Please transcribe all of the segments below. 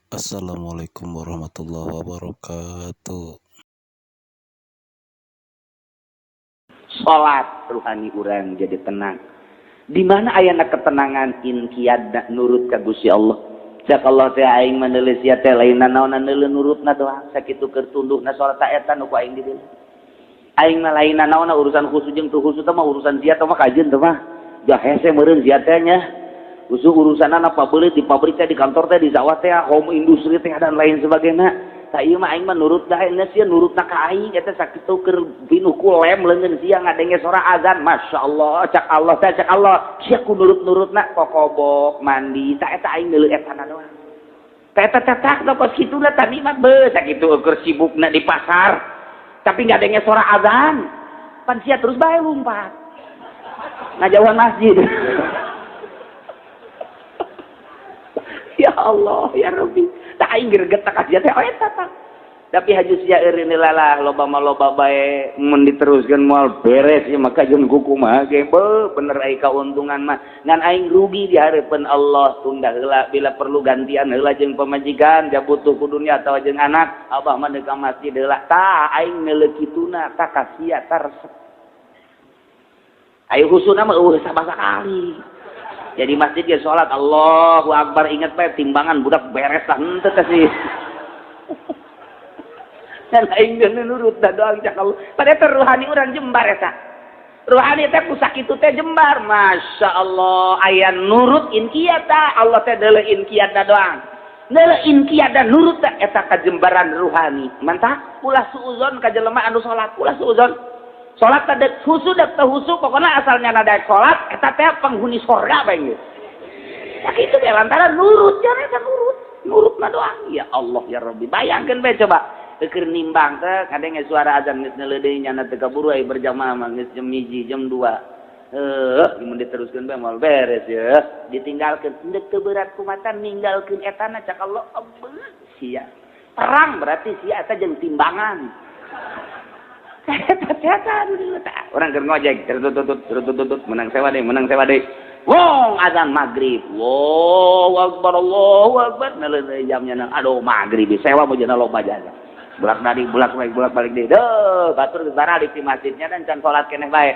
Assalamualaikum warahmatullahi wabarakatuh. Salat ruhani urang jadi tenang. Di mana ayana ketenangan inqiyadna nurut ka Gusti Allah. Cak Allah teh aing mah neuleus sia teh lain nanaonan neuleun nurutna doang sakitu keur tunduhna salat ta eta nu ku aing dibeuli. Aing mah lain nanaonan urusan khusus jeung teu khusus teh mah urusan sia teh mah kajeun teh mah. Jah hese meureun sia teh nya. Khusus urusanna pabeulit di pabrik teh di kantor teh di sawah teh home industri teh dan lain sebagainya. Tak ieu mah aing mah nurut da sia nurutna ka aing eta sakitu keur pinuh ku lem leungeun sia ngadenge sora azan masyaallah cak Allah teh cak Allah sia ku nurut-nurutna kokobok mandi tak eta aing neuleuk etana doang. Ta eta teh tak kos kituna tah nikmat beuh sakitu keur sibukna di pasar tapi ngadenge sora azan pan sia terus bae lumpat ngajauhan masjid. Ya Allah ya Rabbi tak aing greget tak sia teh eta tah. Tapi haju sia eureun lalah loba mah loba bae mun diteruskeun moal beres ieu mah kajeun kumaha ge beuh bener ai kauntungan mah ngan aing rugi di hareupeun Allah tunda heula bila perlu gantian heula jeung pamajikan ja butuh ku dunya atawa jeung anak abah mah deuk ka masjid heula tah aing neuleuk kituna tah ka sia tah resep. Ayo husuna mah eueuh sabasakali. Jadi masjid ya sholat Allahu Akbar ingat bae timbangan budak beres lah henteu teh sih. Dan aing geus nurut da doang cak Allah. Padahal teh ruhani urang jembar eta. Ruhani teh ku sakitu teh jembar. Masya Allah aya nurut inqiyad ta Allah teh deuleu inqiyad da doang. Deuleu inqiyad da nurut ta eta kajembaran ruhani. Mantap ulah suuzon ka jelema anu salat, ulah suuzon. Salat teh khusu dek teu khusu pokona asalnya nadaek salat eta teh penghuni surga bae geus. Sakitu teh lantaran nurut jan eta nurut, nurutna doang. Ya Allah ya Rabbi bayangkeun bae coba keur nimbang teh kadenge suara azan geus neuleudeuy nyana teu kaburu ai berjamaah mah geus jam 1 jam 2. Heuh mun diteruskeun bae moal beres ya. Ditinggalkeun endek teu berat kumatan ninggalkeun etana cak Allah abeut sia. Perang berarti sia eta jeung timbangan. Orang keur ngojek tertutut menang sewa deui wong azan maghrib Allahu akbar Allahu akbar neuleun jamnya nang aduh maghrib sewa mujana loba jaga bulak balik bulak balik deui deuh batur geus baralik di masjidnya dan can salat keneh bae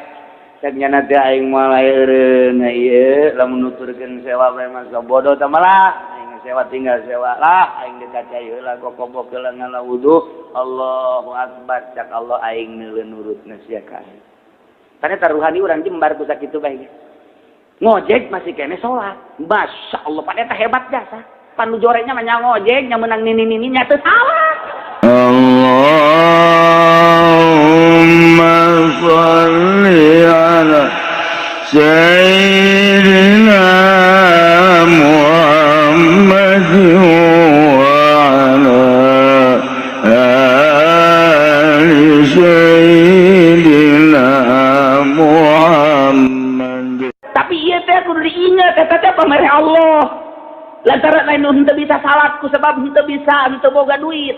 cek nya teh aing moal eureun ieu lamun nuturkeun sewa bae mah bodoh teh malah aing sewa tinggal sewa lah aing dekat cai heula kokobok heula ngala wudu Allahu akbar cak Allah aing neuleun nurutna sia ka aing. Ternyata ruhani urang jembar ku sakitu bae. Ngojek masih kene salat. Masyaallah pada eta hebat jasa. Pan nu jorenya mah nya ngojek nya meunang nini-nini nya teu salah. Allahumma shalli ala sayyidina Muhammad wa ala ali sayyidina Muhammad. Tapi ieu teh kudu diingat eta teh pamere Allah. Lantaran lain nu henteu bisa salat ku sebab henteu bisa henteu boga duit.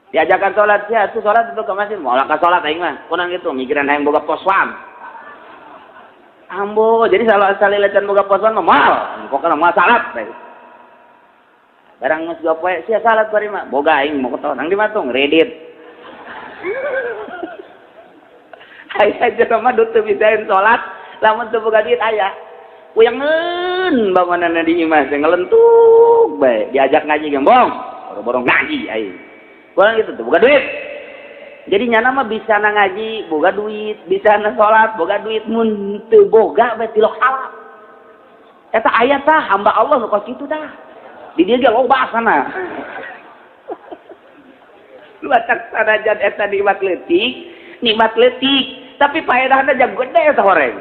Diajakan salat sia atuh salat itu ke masjid moal ka salat aing mah. Kunang kitu mikiran hayang boga poswan. Ambo jadi salah salila can boga poswan mah moal, pokona moal salat bae. Barang geus dua poe sia salat bari mah boga aing motor nang di matung kredit. Aya jelema nu teu bisaeun salat lamun teu boga duit aya. Puyangeun bangunanna di imah teh ngelentuk bae diajak ngaji gembong, boro-boro ngaji aing. Kurang gitu tuh boga duit. Jadi nyana mah bisa na ngaji boga duit, bisa na salat boga duit mun teu boga bae tilok salat. Eta aya tah hamba Allah nu kos kitu tah. Di dieu ge loba sana. Lu atak sanajan eta nikmat leutik, tapi paedahna jang gede eta horeng.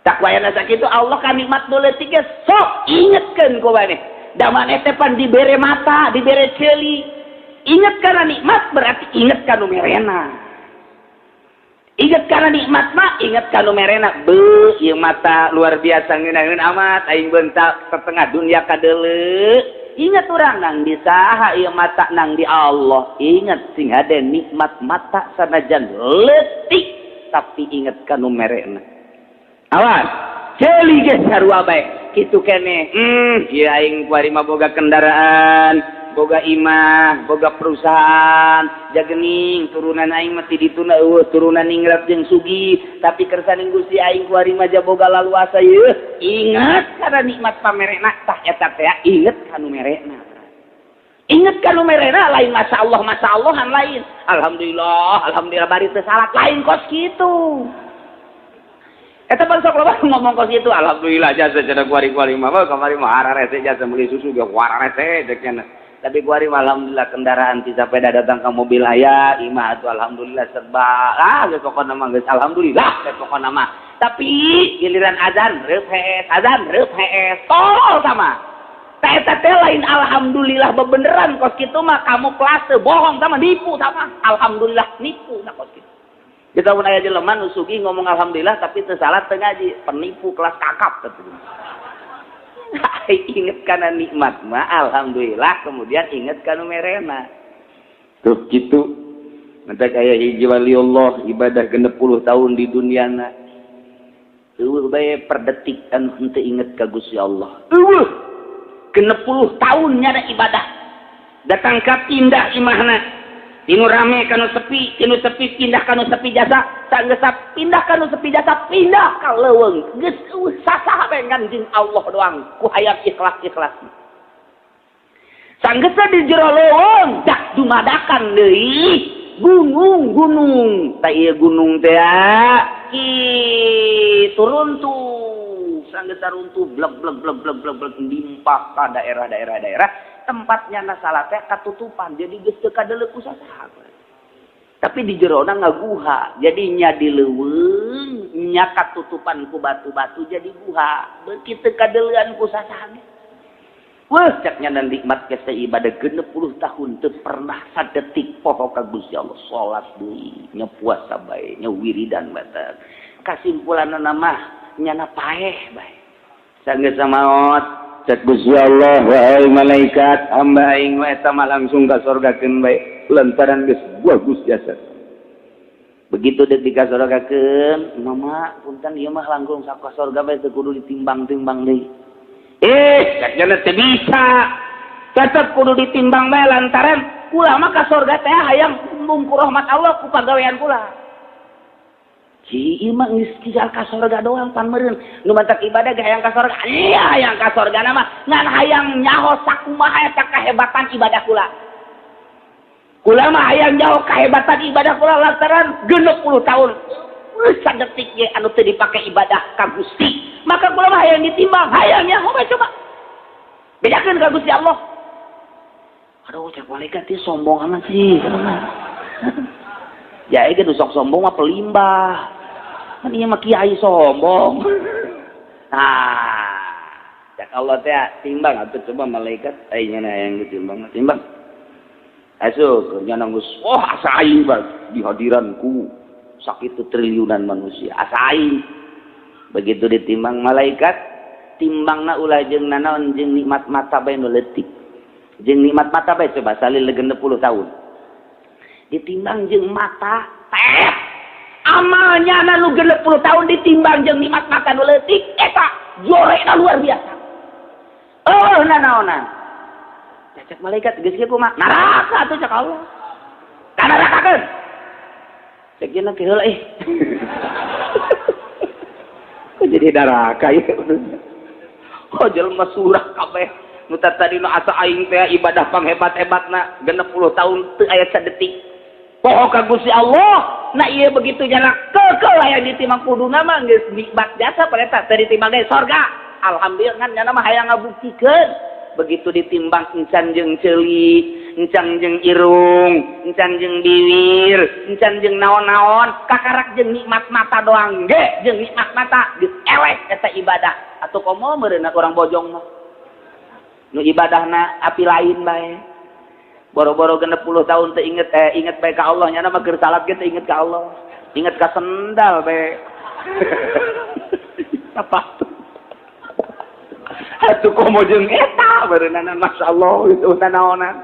Tak wayana sakitu Allah ka nikmat nu leutik ge sok ingetkeun ku maneh. Da maneh teh pan dibere mata, dibere ceuli. Ingat karena nikmat berarti ingat kanu merena. Ingat karena nikmat mah ingat kanu merena. Beuh ieu mata luar biasa ngeunaheun amat aing bentak setengah dunia kadeuleu. Ingat urang nang di saha ieu mata nang di Allah. Ingat sing hade nikmat mata sanajan leutik tapi ingat kanu merena. Awas. Ceuli ge sarua bae. Kitu keneh. Ieu aing kuari mah boga kendaraan, boga imah, boga perusahaan, jagening turunan aing mah ti dituna eueuh turunan ningrat jeung sugih, tapi kersaning Gusti aing kuari mah boga laluasa ieu. Ingat kana nikmat pamerena tah eta teh inget kanu merena. Ingat kanu merena lain masyaallah masyaallahan lain. Alhamdulillah, alhamdulillah bari teu salat lain kos kitu. Eta pan sok loba ngomong kos kitu, alhamdulillah jasa cenah kuari-kuari mah kamari mah ararese jasa meuli susu ge wararese cek cenah. Tapi kuari mah alhamdulillah kendaraan ti sepeda datang ka mobil aya, imah atuh alhamdulillah serba. Ah geus pokona mah geus alhamdulillah geus pokona mah. Tapi giliran azan reup hees, azan reup hees, tol sama. Eta teh lain alhamdulillah bebeneran kos kitu mah kamu klase bohong sama nipu sama alhamdulillah nipu nah kos kitu. Kita mun aya jelema nu sugih ngomong alhamdulillah tapi teu salat teu ngaji, penipu kelas kakap teh. Inget kana nikmat mah alhamdulillah kemudian inget kana merena. Tuh kitu. Mantak aya hiji waliullah ibadah 60 tahun di duniana. Eueuh bae per detik anu henteu inget ka Gusti Allah. Eueuh 60 tahun nyada ibadah datang ka pindah imahna tinu rame kanu sepi tinu sepi pindah kanu sepi jasa sanggeus pindah kanu sepi jasa pindah ka leuweung geus sasaha bae ngan jeung Allah doang ku hayang ikhlas-ikhlas sanggeus di jero leuweung dak dumadakan deui gunung-gunung ta ieu gunung teh kitu runtuh sanggeus runtuh blek blek blek blek blek blek limpah ka daerah-daerah daerah tempatnya nasalah teh katutupan jadi geus teu kadeuleu ku sasaha tapi di jerona ngaguha jadi nya di leuweung nya katutupan ku batu-batu jadi guha beuki teu kadeuleuan ku sasaha. Wah cak nya dan nikmat ke ibadah 60 tahun teu pernah sadetik poho ka Gusti Allah salat deui nya puasa bae nya wiridan batak kasimpulanna mah nyana paeh bae sanggeus maot cek Gusti Allah wahai malaikat hamba aing mah eta mah langsung ka surgakeun bae lantaran geus bagus jasa. Begitu deuk dikasorgakeun mama punten ieu mah langkung ka surga bae teu kudu ditimbang-timbang deui. Cek nya teu bisa tetep kudu ditimbang bae lantaran kula mah ka surga teh hayang embung ku rahmat Allah ku pagawean kula. Ieu mah geus tinggal ka sorga doang pan meureun nu mantak ibadah ge hayang ka sorga. Iya hayang ka sorga mah ngan hayang nyaho sakumaha eta kahebatan ibadah kula. Kula mah hayang nyaho kahebatan ibadah kula lantaran 60 tahun sadetik ge anu teu dipake ibadah ka Gusti. Maka kula mah hayang ditimbang, hayang nyaho bae coba. Bedakeun ka Gusti Allah. Aduh cek malaikat ieu sombong amat sih. Ya ieu nu sok sombong mah pelimbah. Kan ieu mah kiai sombong. Nah, cak Allah teh timbang atuh coba malaikat aing nya yang ditimbang, timbang. Asuh nya geus wah asa aing bae di hadiranku sakitu triliunan manusia asa aing. Begitu ditimbang malaikat, timbangna ulah jeung nanaon jeung nikmat mata bae nu leutik. Jeung nikmat mata bae coba salil 60 tahun. Ditimbang jeung mata teh amalnya nu 60 tahun ditimbang jeung nikmat mata nu leutik eta jorekna luar biasa. Oh nanaonan. Cek malaikat geus kieu kumaha? Neraka atuh cek Allah. Ka nerakakeun. Cek cenah ke heula ih. Kok jadi neraka ieu? Oh jelema surah kabeh nu tadi nu asa aing teh ibadah panghebat-hebatna 60 tahun teu aya sadetik. Poho ka Gusti Allah. Nah iya begitu jana kekeh hayang ditimbang kuduna mah geus nikmat jasa pada teu ditimbang deui sorga. Alhamdulillah ngan nyana mah hayang ngabuktikeun. Begitu ditimbang encan jeung ceuli, encan jeung irung, encan jeung biwir, encan jeung naon-naon, kakarak jeung nikmat mata doang ge, jeung nikmat mata geus eleh eta ibadah. Atuh komo meureunna urang bojong mah. Nu ibadahna api lain bae. Boro-boro 60 tahun teu inget inget bae ka Allah nyana mah keur salat ge teu inget ka Allah. Inget ka sendal bae. Apa tuh? Atuh komo jeung eta beureunana masyaallah gitu nanaonan.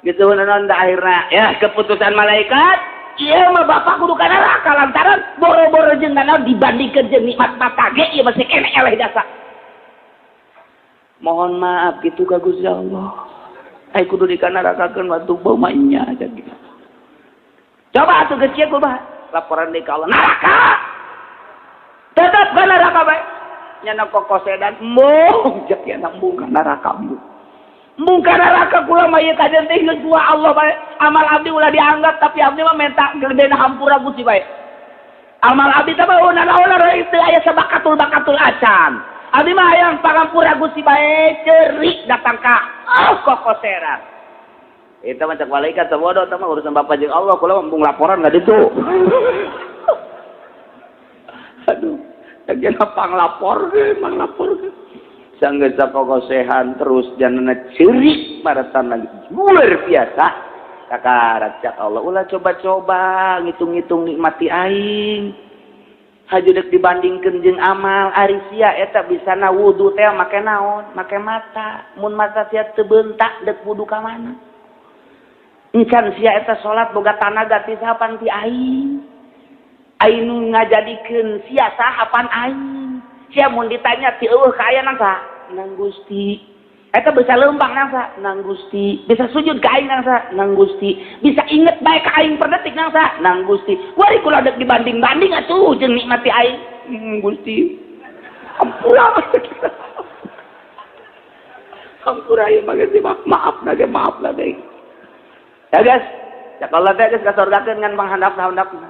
Gitu nanaon da akhirna ya keputusan malaikat Ieu mah bapak kudu ka neraka lantaran boro-boro jeung nanaon dibandingkeun jeung nikmat mata ge ieu masih keneh eleh jasa. Mohon maaf kitu ka Gusti Allah. Ai kudu dikanarakakeun waktu bau mah nya gitu. Coba atuh geus kieu kumaha? Laporan deui ka Allah neraka. Tetep ka neraka bae. Nyana kokosedan embung cek nya embung ka neraka embung. Embung ka neraka kula mah ieu kajen teh geus dua Allah bae. Amal abdi ulah dianggap tapi abdi mah minta gedena hampura Gusti bae. Amal abdi teh mah nanaon teu aya sabakatul bakatul acan. Abdi mah hayang pangampura Gusti bae ceurik datang ka kokoseran. Eta mah cek malaikat sabodo eta mah urusan bapak jeung Allah kula mah embung laporan ka ditu. Aduh, jeung panglapor ge, panglapor ge. Sanggeus sakokosehan terus janana ceurik maretan lagi luar biasa. Kakarak cak Allah ulah coba-coba ngitung-ngitung nikmati aing. Haju dek dibandingkeun jeung amal ari sia eta bisana wudu teh make naon? Make mata. Mun mata sia teu beuntak dek wudu ka mana? Encan sia eta salat boga tanaga ti saha pan ti aing. Aing nu ngajadikeun sia saha pan aing. Sia mun ditanya ti eueuh kaayaan nang saha? Nang Gusti. Eta bisa leumpang nang saha? Nang Gusti. Bisa sujud ka aing nang saha? Nang Gusti. Bisa inget bae ka aing per detik nang saha? Nang Gusti. Wari kula dek dibanding-banding atuh jeung nikmati aing. Gusti. Ampura. Ampura ieu mah geus maaf na ge maaf na deui. Ya guys, ya kalau teh geus kasorgakeun ngan panghandap-handapna.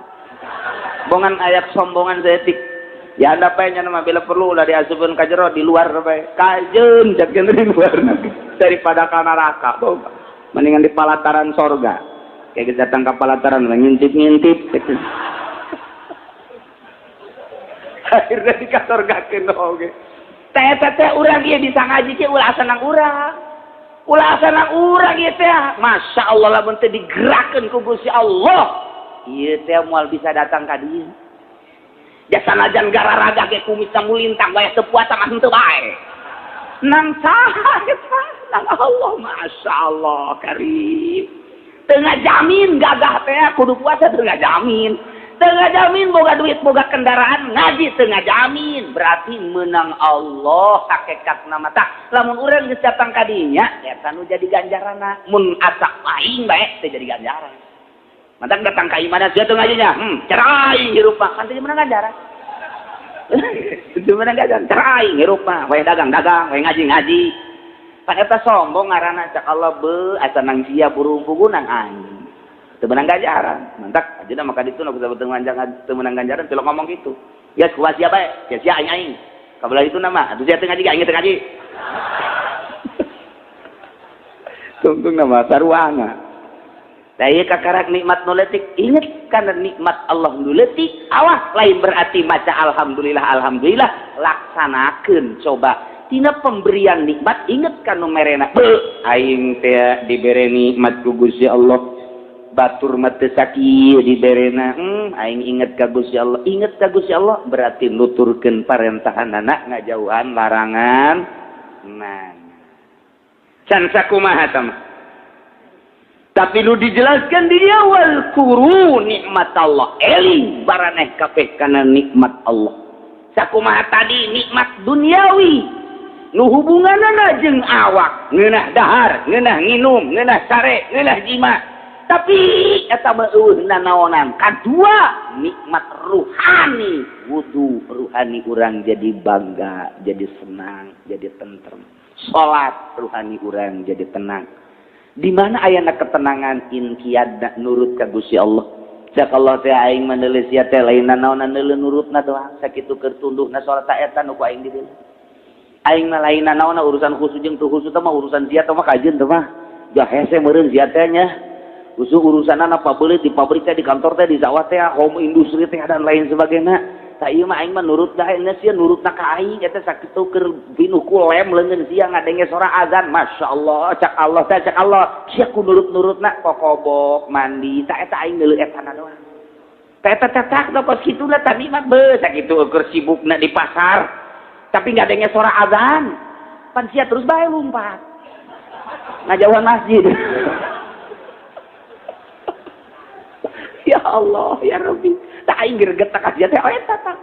Bongan ayat sombongan saeutik. Ya anda bae nya mah bila perlu ulah diasupkeun ka jero di luar bae. Kajeun cek di luar daripada ka neraka. Mendingan di palataran sorga. Kayak geus datang ka palataran ngintip-ngintip. Akhirnya dikasorgakeun oge. Teh teh urang ieu bisa ngaji ke ulah asa nang urang. Ulah asa nang urang ieu teh. Masya Allah lamun teh digerakkeun ku Gusti Allah. Ieu teh moal bisa datang ka dieu. Jasa najan gararaga ge kumisna mulintang wayah teu puasa mah henteu bae. Nang saha eta? Nang Allah, Masya Allah karim. Teu ngajamin gagah teh kudu puasa teu ngajamin. Teu ngajamin boga duit boga kendaraan ngaji teu ngajamin. Berarti menang Allah hakikatna mah tah. Lamun urang geus datang ka dinya eta nu jadi ganjaranna. Mun asa aing bae teu jadi ganjaran. Mantak datang ka imana sia teu ngajinya. Cerai hirup mah kan teu menang ganjaran. Teu menang ganjaran, cerai hirup mah, we dagang-dagang, we ngaji-ngaji. Pan eta sombong ngaranna cak Allah beuh asa nang sia burung pugu nang aing. Teu menang ganjaran. Mantak ajeuna maka ditu nu teu menang ganjaran teu ngomong kitu. Ya kumaha sia bae, sia sia aing aing. Kabelah itu nama, atuh sia teu ngaji aing teu ngaji. Tungtung nama saruana. Daya kakarak nikmat nu leutik, inget karena nikmat Allah nu leutik, awas lain berarti maca alhamdulillah alhamdulillah, laksanakeun coba. Tina pemberian nikmat inget ka nu merena. Beuh, aing teh dibere nikmat ku Gusti Allah. Batur mah teu sakieu diberena. Aing inget ka Gusti Allah. Inget ka Gusti Allah berarti nuturkeun parentahanana ngajauhan larangan. Nah. Can sakumaha tah mah? Tapi lu dijelaskan di dia wal kuru nikmat Allah. Eling baraneh kabeh kana nikmat Allah. Sakumaha tadi nikmat duniawi. Nu hubunganana jeung awak, ngeunah dahar, ngeunah nginum, ngeunah sare, ngeunah jima. Tapi eta mah eueuh nanaonan. Kadua nikmat ruhani, wudu ruhani urang jadi bangga, jadi senang, jadi tentrem. Salat ruhani urang jadi tenang. Di mana ayana ketenangan inqiyad nurut ka Gusti Allah. Cak Allah teh aing mah sia teh lain nanaonan nurutna doang sakitu keur tunduhna salat eta nu ku aing dibeuli. Aing mah lain nanaonan urusan khusus jeung teu khusus teh mah urusan sia teh mah kajeun teh mah. Jah hese meureun sia teh nya. Khusus urusanna pabelit di pabrik teh di kantor teh di sawah teh home industri teh dan lain sebagainya. Tak ieu mah aing mah nurut da sia nurutna ka aing eta sakitu keur pinuh ku lem leungeun sia ngadenge sora azan masyaallah cak Allah teh cak Allah sia ku nurut-nurutna kokobok mandi tak eta aing neuleuh etana doang. Teh eta teh tak kos kituna tah nikmat beuh sakitu keur sibukna di pasar tapi ngadenge sora azan pan sia terus bae lumpat ngajauhan masjid. Ya Allah ya Rabbi. Tak aing greget tak sia teh eta tah.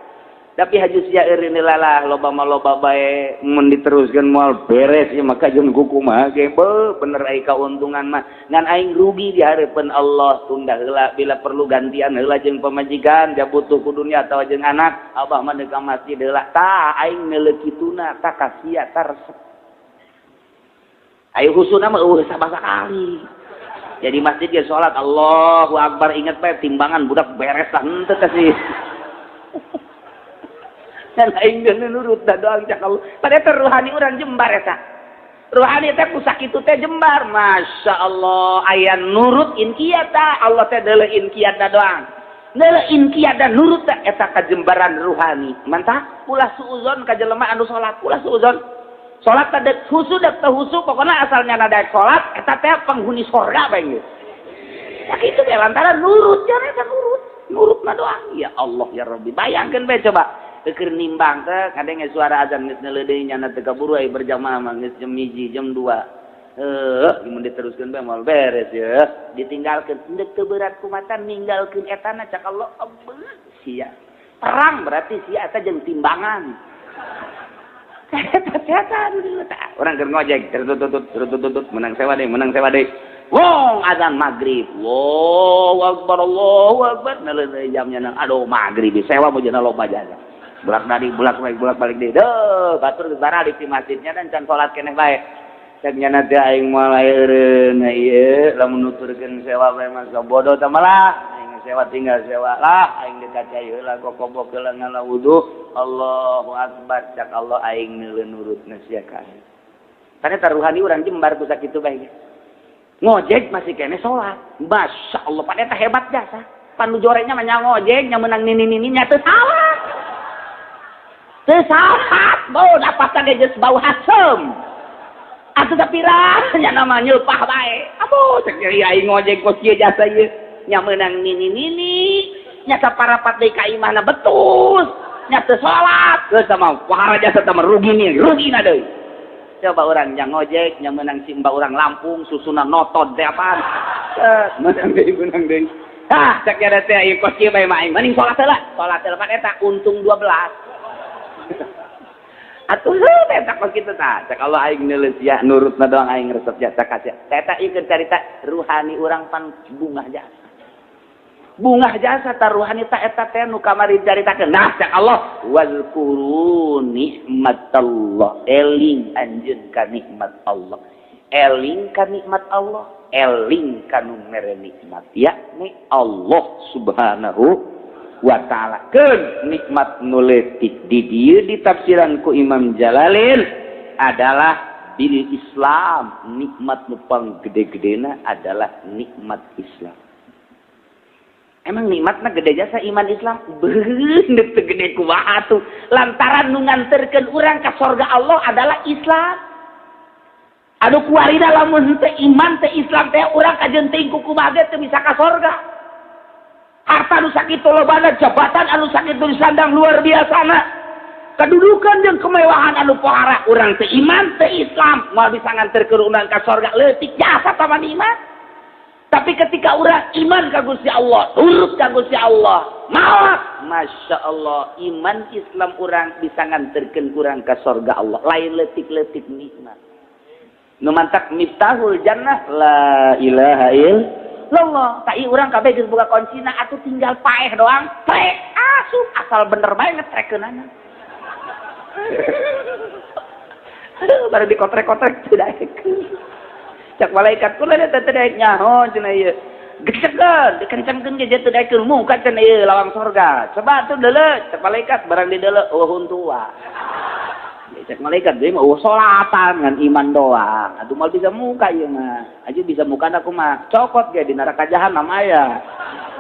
Tapi haju sia eureun lalah loba mah loba bae mun diteruskeun moal beres ieu maka jeung kumaha ge bener ai kauntungan mah ngan aing rugi di hareupeun Allah tunda heula bila perlu gantian heula jeung pamajikan ja butuh ku dunia atawa jeung anak abah mah deuk ka masjid heula tah aing neuleuh kituna tah ka sia tah resep ayo husuna mah eueuh sabasa kali jadi masjid ge salat Allahu akbar inget bae timbangan budak beres lah henteu teh sih. Dan aing nurut da doang cak Allah. Pada teh ruhani urang jembar eta. Ruhani teh ku sakitu teh jembar. Masya Allah aya nurut inqiyada Allah teh deuleuh inqiyada doang. Deuleuh inqiyada nurut teh eta kajembaran ruhani. Mantap ulah suuzon ka jelema anu salat, ulah suuzon. Salat teh deuk husu deuk teu husu pokona asalnya nadaek salat eta teh penghuni sorga bae geus. Sakitu teh lantaran nurut jan eta nurut. Nurutna doang. Ya Allah ya Rabbi bayangkeun bae coba. Keur nimbang teh kadenge suara azan geus neuleuh deui nyana teu kaburu ai berjamaah mah geus jam 1 jam 2. Mun diteruskeun bae moal beres ya. Ditinggalkeun endek teu berat kumatan ninggalkeun etana cak Allah abeuh sia. Perang berarti sia eta jeung timbangan. Eta urang keur ngojek tertutut menang sewa deui. Wong azan maghrib. Allahu akbar Allahu akbar neuleuh deui jamnya nang aduh maghrib sewa mujana loba jasa. Bulak dari bulak balik deui. Deuh, batur geus baralik di masjidnya dan can salat keneh bae. Cek nyana teh aing moal eureun ieu lamun nuturkeun sewa bae mah bodoh tah malah. Aing sewa tinggal sewa lah aing dekat cai heula kokobok heula ngala wudu. Allahu akbar cak Allah aing neuleuh nurutna sia ka. Tane ruhani urang jembar ku sakitu bae. Ngojek masih keneh salat. Masyaallah pada eta hebat jasa. Panu jorenya mah nya ngojek nya meunang nini-nini nya teu salah. Teu salah, bau dapatan ge geus bau hasem. Atuh sapira nya nama nyeupah bae. Aduh cek aing ngojek kos kieu jasa ieu. Nya meunang nini-nini, nya saparapat deui ka imahna betus, nya teu salat. Geus sama wahara jasa teh rugi nih, rugina deui. Coba urang nya ngojek, nya meunang si mbak urang Lampung susuna notot teh apaan. Meunang deui, meunang deui. Hah, cek nya teh ieu kos kieu bae mah aing mending salat heula. Salat heula pan eta untung 12. Atuh heuh eta kos kitu tah. Cek Allah aing neuleus sia nurutna doang aing resep jasa ka sia. Eta ieu keur carita ruhani urang pan bungah jasa. Bungah jasa ta ruhani ta eta teh nu kamari caritakeun. Nah cek Allah wazkuru nikmatallah. Eling anjeun ka nikmat Allah. Eling ka nikmat Allah, eling ka nu mere nikmat yakni Allah Subhanahu wa ta'ala. Keun nikmat nu leutik di dieu ditafsiran ku Imam Jalalain adalah bil Islam. Nikmat nu panggede-gedena adalah nikmat Islam. Emang nikmatna gede jasa iman Islam? Beuh, teu gede kumaha tuh. Lantaran nu nganterkeun urang ka sorga Allah adalah Islam. Aduh kuarina lamun teu iman teu Islam teh urang kajeun teuing ku kumaha ge teu bisa ka sorga. Harta nu sakitu lobana, jabatan anu sakitu disandang luar biasana. Kedudukan jeung kemewahan anu pohara urang teu iman teu Islam moal bisa nganterkeun urang ka sorga leutik jasa tama iman. Tapi ketika urang iman ka Gusti Allah, turut ka Gusti Allah, maaf, Masya Allah, iman Islam urang bisa nganterkeun urang ka sorga Allah. Lain leutik-leutik nikmat. Nu mantak miftahul jannah la ilaha illallah. Tak ieu urang kabeh geus boga kuncina atuh tinggal paeh doang. Trek asup asal bener bae ngetrekeunana. Aduh baru dikotrek-kotrek teu daekeun. Cak malaikat kula teh teu daek nyaho cenah ieu. Gecekeun, dikencengkeun ge teu daekeun muka cenah ieu lawang sorga. Coba atuh deuleu, cak malaikat barang dideuleu eueuh huntua. Cek malaikat deui mah eueuh salatan ngan iman doang. Aduh moal bisa muka ieu mah. Aja bisa muka aku mah cokot ge di neraka jahanam aya.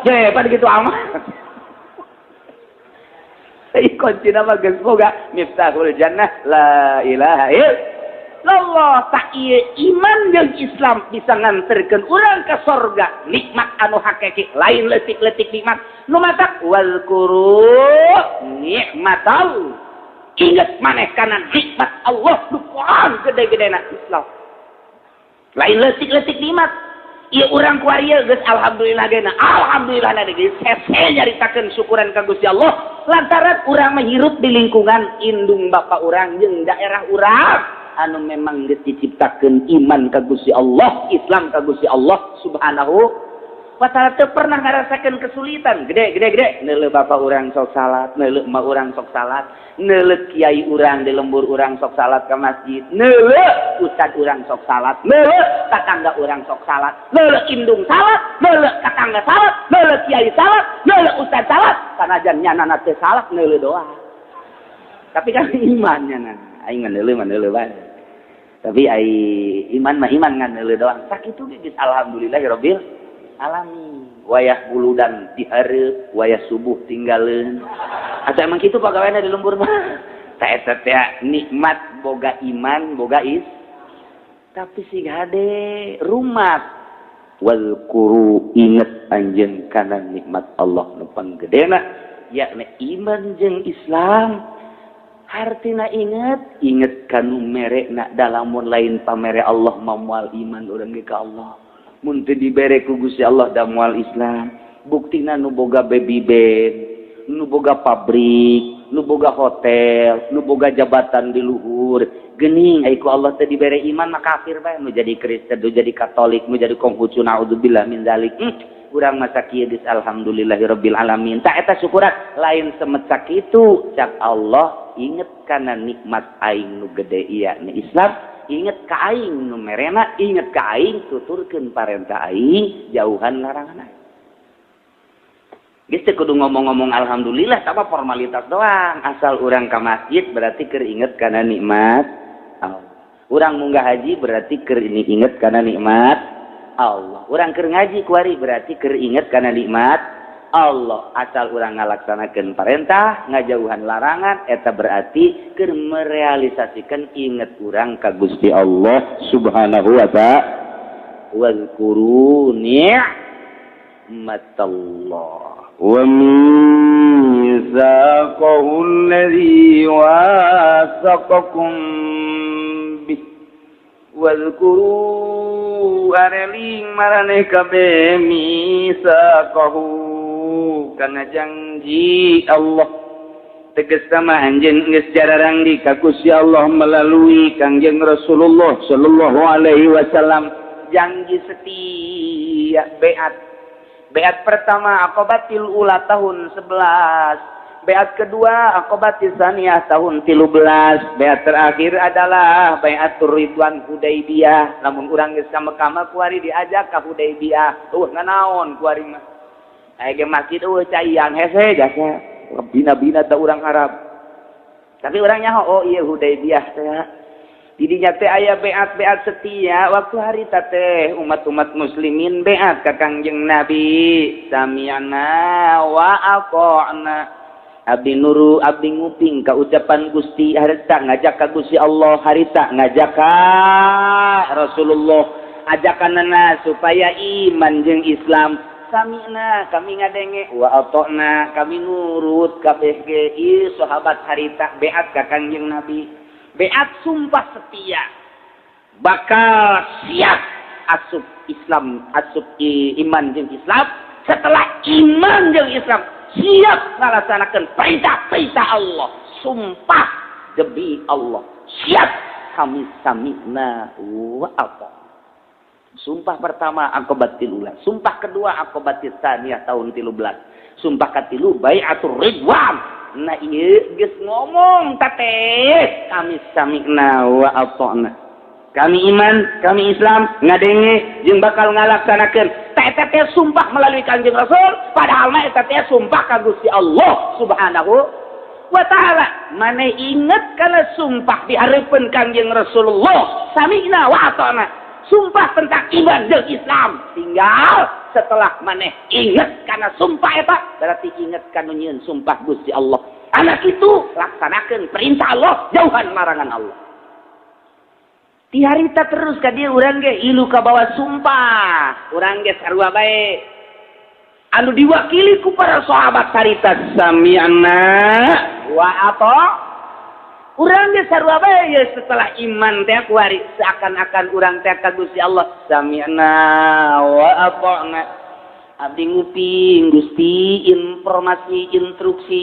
Je pan kitu amat. Ieu kuncina mah geus boga miftahul jannah la ilaha illallah. Tak ieu iman jeung Islam bisa nganterkeun urang ka sorga. Nikmat anu hakiki lain leutik-leutik nikmat. Nu matak wazkuru nikmatal. Ingat maneh kana nikmat Allah nu Quran gede-gedena Islam. Lain leutik-leutik nikmat. Ieu urang kuari geus alhamdulillah geuna. Alhamdulillah na geus hese nyaritakeun syukuran ka Gusti Allah lantaran urang mah hirup di lingkungan indung bapa urang jeung daerah urang anu memang geus diciptakeun iman ka Gusti Allah, Islam ka Gusti Allah Subhanahu wa ta'ala. Teu pernah ngarasakeun kesulitan gede gede gede. Neuleuh bapa urang sok salat, neuleuh emak urang sok salat, neuleuh kiai urang di lembur urang sok salat ke masjid, neuleuh ustad urang sok salat, neuleuh tatangga urang sok salat, neuleuh indung salat, neuleuh tatangga salat, neuleuh kiai salat, neuleuh ustad salat. Sanajan nyanana teu salat, neuleuh doa, tapi kan imannya nah aing mah neuleuh mah neuleuh bae, tapi ai iman mah iman, ngan neuleuh doang. Sakitu geus alhamdulillahirabbil alamin. Wayah buludan dihareup, wayah subuh tinggalin. Atau emang kitu pegawainya di lembur mah. Tah eta teh nikmat boga iman, boga is. Tapi sing hade rumah wazkuru, inget anjeun kana nikmat Allah nu panggedena, yakni iman jeung Islam. Hartina inget, inget kanu mere na, dalamun lain pamere Allah moal iman urang ge ka Allah. Mun teu dibere ku Gusti Allah da moal Islam. Buktina nu boga baby band, nu boga pabrik, nu boga hotel, nu boga jabatan di luhur gening, ai ku Allah teu dibere iman mah kafir bae. Nu jadi Kristen, nu jadi Katolik, nu jadi Konghucu, naudzubillah min zalik. Urang masa kieu geus alhamdulillahirabbil alamin. Tak eta syukuran lain semet sakitu. Cak Allah, inget kana nikmat aing nu gede, ieu Islam, inget ka aing nu merena, inget ka aing, tuturkeun parentah aing, jauhan larangan aing. Geus teu kudu ngomong-ngomong alhamdulillah, tapi formalitas doang. Asal urang ka masjid berarti keur inget kana nikmat Allah. Urang munggah haji berarti keur ini inget kana nikmat Allah. Urang keur ngaji kuari berarti keur inget kana nikmat Allah. Asal urang ngalaksanakeun perintah, ngajauhan larangan, eta berarti keur merealisasikan inget urang ka Gusti Allah Subhanahu wa ta'ala. Wazkuru ni'matallah وميثاقه الذي واثقكم به. Wazkuru, areling maraneh kabeh, mitsaqahu, kana janji Allah. Tegas sama anjeun geus jararang di ka Gusti Allah melalui Kangjeng Rasulullah sallallahu alaihi wasallam, janji setia beat. Beat pertama Aqabatil Ula tahun 11. Beat kedua Aqabatil Saniyah tahun 13. Beat terakhir adalah Baiatur Ridwan Hudaybiyah. Lamun urang geus ka Mekah mah kuari diajak ka Hudaybiyah. Nganaon kuari mah. Aya ge masjid eueuh caian hese jasa. Bina-bina ta urang Arab. Tapi urang nyaho, oh iya, Hudaybiyah teh. Didinya teh aya beat-beat setia waktu harita teh umat-umat muslimin beat ka Kangjeng Nabi, sami'na wa ata'na, abdi nuru, abdi nguping ka ucapan Gusti. Harita ngajak ka Gusti Allah, harita ngajak ka Rasulullah, ajakanana supaya iman jeung Islam. Sami'na, kami ngadenge, wa ata'na, kami nurut kabeh ge. Ieu sahabat harita beat ka Kangjeng Nabi, beat sumpah setia bakal siap asup Islam, asup iman jeung Islam. Setelah iman jeung Islam, siap ngalaksanakeun perintah-perintah Allah. Sumpah demi Allah, siap kami, sami'na wa ata'na. Sumpah pertama Aqabatil Ula, sumpah kedua Aqabatil Tsaniyah tahun 13, sumpah katilu Baiatur Ridwan. Nah, iya geus ngomong tate kami sami'na wa ata'na, kami iman, kami Islam, ngadenge jeung bakal ngalaksanakeun. Teh teh sumpah melalui Kanjeng Rasul, padahal mah eta teh sumpah ka Gusti Allah Subhanahu wa taala. Maneh inget kana sumpah di hareupeun Kanjeng Rasulullah, sami'na wa ata'na, sumpah tentang iman jeung Islam. Tinggal setelah maneh inget karena sumpah eta, berarti inget kana nyieun sumpah Gusti Allah. Anak itu laksanakeun perintah Allah, jauhan larangan Allah. Ti harita terus ka dieu urang ge ilu ka bawa sumpah, urang ge sarua bae anu diwakili ku para sahabat harita, sami'na wa ata'na. Urang ge sarua bae ye setelah iman teh kuari seakan-akan urang teh ka Gusti Allah sami'na wa ata'na. Abdi nguping Gusti informasi instruksi.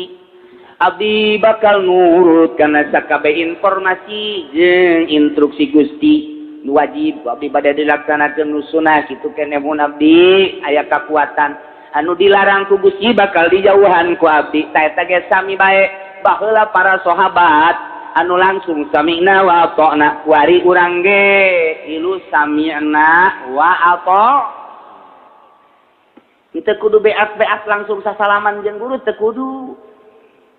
Abdi bakal nurut kana sakabeh informasi jeung instruksi Gusti. Nu wajib abdi bade dilaksanakeun, nu sunah kitu keneh mun abdi aya kakuatan. Anu dilarang ku Gusti bakal dijauhan ku abdi. Ta eta ge sami bae baheula para sahabat anu langsung sami'na wa ata'na, kuari urang ge ilu sami'na wa ata'na. Teu kudu beat-beat langsung sasalaman jeung guru, teu kudu.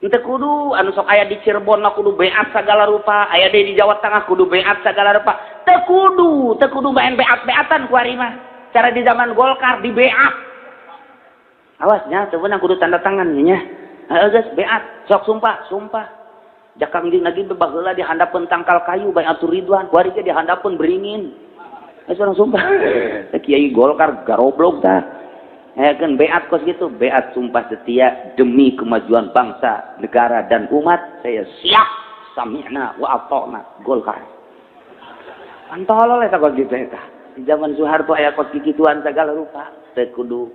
Teu kudu anu sok aya di Cirebon mah kudu beat sagala rupa, aya deui di Jawa Tengah kudu beat sagala rupa. Teu kudu main beat-beatan kuari mah. Cara di zaman Golkar di beat. Awas nya teu meunang kudu tanda tangan nya. Heuh geus beat, sok sumpah, sumpah. Jakang jeung lagi baheula di handapeun tangkal kayu baiatur ridwan, kuari ge di handapeun beringin. Geus urang sumpah. Kiai Golkar garoblog tah. Kan beat kos gitu, beat sumpah setia demi kemajuan bangsa, negara dan umat, saya siap sami'na wa ata'na Golkar. Antolol eta kos gitu eta. Di zaman Soeharto aya kos kikituan segala rupa, teu kudu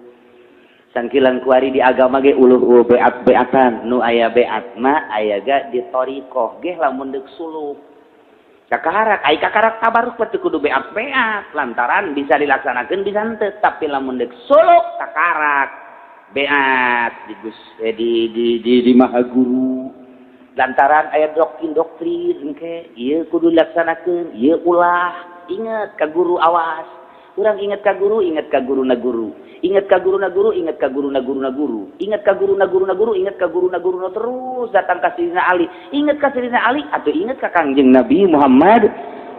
sangkilan kuari di agama ge uluh beat-beatan, nu aya beat mah aya ga di thariqah ge lamun deuk suluk. Kakarak, ai kakarak tabaruk mah teu kudu beat-beat, lantaran bisa dilaksanakeun bisa henteu, tapi lamun deuk suluk kakarak beat di Gus di Maha Guru. Lantaran aya doktrin engke ieu kudu dilaksanakeun, ieu ulah, inget ka guru awas. Urang inget ka guru, inget ka guru na guru. Inget ka guru na guru, inget ka guru na guru na guru. Inget ka guru na guru na guru, inget ka guru na guru na terus datang ka Sayyidina Ali. Inget ka Sayyidina Ali atau inget ka Kangjeng Nabi Muhammad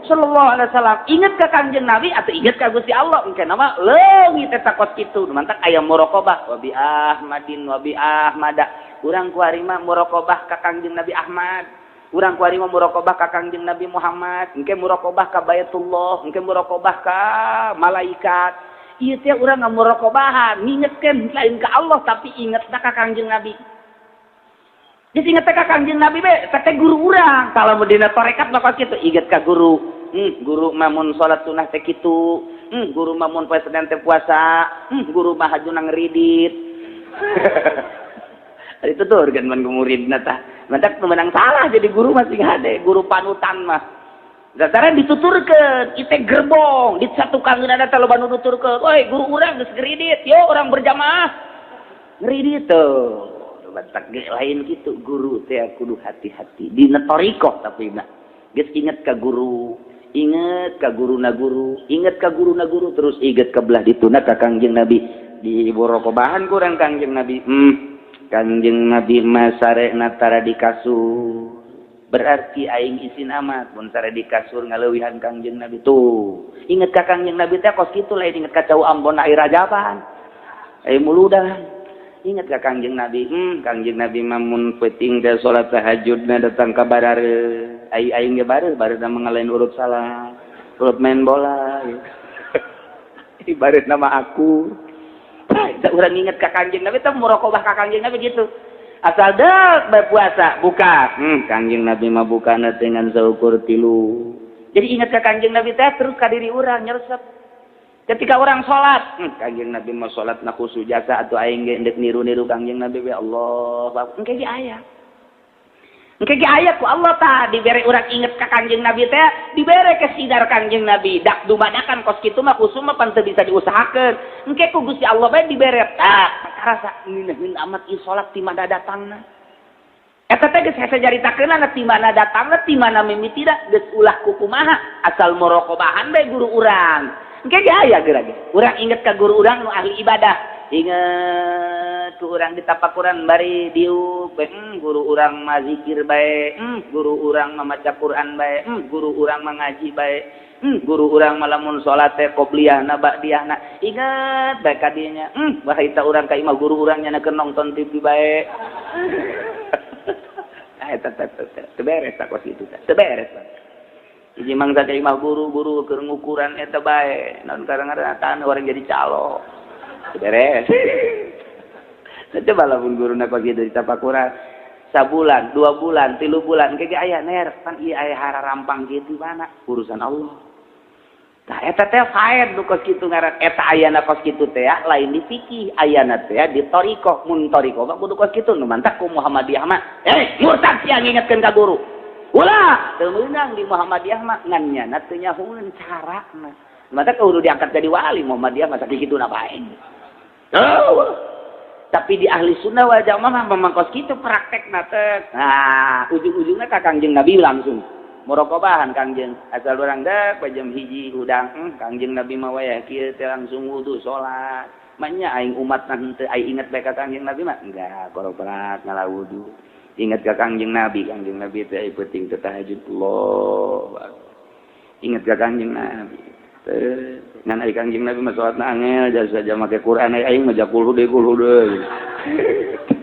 sallallahu alaihi wasallam. Inget ka Kangjeng Nabi atau inget ka Gusti Allah. Engke nama leungit eta kos kitu. Mantak aya muraqabah wa bi Ahmadin wa bi Ahmada. Urang kuari mah muraqabah ka Kangjeng Nabi Ahmad. Urang kuari mah muraqabah ka Kangjeng Nabi Muhammad, engke muraqabah ka Baitullah, engke muraqabah ka malaikat. Ieu teh urang ngamuraqabahan, ngingetkeun lain ka Allah tapi ingetna ka Kangjeng Nabi. Geus inget ka Kangjeng Nabi be, teh guru urang. Kalau dina tarekat mah kitu, inget ka guru. Guru mah mun salat sunah teh kitu. Guru mah mun poe Senin teh puasa. Guru mah hajuna ngeridit. Itu tuh organ man muridna tah. Mantak menang salah jadi guru masih hade, guru panutan mah. Dasarnya dituturkeun, ite gerbong, di satu kangeunana teh loba nu nuturkeun, "Oi, guru urang geus ngeridit, yo urang berjamaah." Ngeridit tuh. Mantak ge lain kitu, guru teh kudu hati-hati. Dina thariqah tapi mah. Geus inget ka guru, inget ka guru na guru, inget ka guru na guru, terus inget ka belah dituna ka Kangjeng Nabi. Di borokobahan kurang Kangjeng Nabi. Kangjeng Nabi mah sarena tara di kasur. Berarti aing isin amat mun sare di kasur ngaleuwihan Kangjeng Nabi tuh. Inget ka Kangjeng Nabi teh kos kitu lain inget ka cau Ambon air rajaban. Air muludan. Inget ka Kangjeng Nabi, Kangjeng Nabi mah mun peuting teh salat tahajudna datang ka barare. Ai aing ge bareuh, bareuh mah urut salat, urut main bola. Ibarat nama aku. Nah, urang inget ka Kangjeng Nabi teh muraqabah ka Kangjeng Nabi gitu. Asal dek berpuasa buka. Kangjeng Nabi mah bukana dengan saukur tilu. Jadi inget ka Kangjeng Nabi teh terus ka diri urang nyeresep. Ketika orang salat, Kangjeng Nabi mah salatna khusyuk jasa atuh aing ge endek niru-niru Kangjeng Nabi we Allah. Engke ge aya. Engke ge aya ku Allah tah dibere urang inget ka Kangjeng Nabi teh, dibere kesidar Kangjeng Nabi. Dak dumadakan kos kitu mah khusyuk mah pan teu bisa diusahakeun. Engke ku Gusti Allah bae dibere tak karasa ngeunaheun amat ieu salat ti mana datangna. Eta teh geus hese caritakeunana ti mana datangna, ti mana mimitina, geus ulah kukumaha asal muraqabahan bae guru urang. Engke ge aya geura ge. Urang inget ka guru urang nu ahli ibadah. Inget ku urang ditapakuran bari diuk bae, guru urang mah zikir bae, guru urang mah maca Quran bae, guru urang mah ngaji bae, guru urang mah lamun salat teh qobliyahna ba'diyahna. Inget bae ka dinya. Bahita urang ka imah guru urang nya keur nonton TV bae. Eta teh beres tah kos kitu teh. Teu beres. Hiji mangsa ka imah guru-guru keur ngukuran eta bae. Naon kadang-kadang tahan orang jadi calo. Beres. Coba lamun guruna kos kitu ditapakuran. Sabulan, 2 bulan, 3 bulan kege aya ner pan ieu aya hararampang kieu di mana urusan Allah. Tah, eta teh faed nu kos kitu ngaran eta ayana kos kitu teh lain di fikih, ayana teh di thoriqoh. Mun thoriqoh mah kudu kos kitu. Nu mantak ku Muhammadiyah mah, "Eh, murtad sia ngingetkeun ka guru." Ulah, teu meunang di Muhammadiyah mah, ngan nyana teu nyahueun carana. Mantak kudu diangkat jadi wali Muhammadiyah mah sakitu na bae. Oh, tapi di Ahli Sunnah wal Jamaah mah memang kos kitu praktekna teh. Nah, ujung-ujungnya ka Kangjeng Nabi langsung. Muraqabahan Kangjeng. Asal urang dek jam 1 hudang, Kangjeng Nabi mah wayah kieu teh langsung wudu salat. Maknya aing umat henteu aing inget bae ka Kangjeng Nabi mah enggak korobrat ngala wudu. Ingat ka Kangjeng Nabi, Kangjeng Nabi teh penting teh tahajud, Allah. Ingat ka Kangjeng Nabi. Ngan ari Kangjeng Nabi mah salatna angel jasa saja make Quran, aing mah kulhu deui, kulhu deui.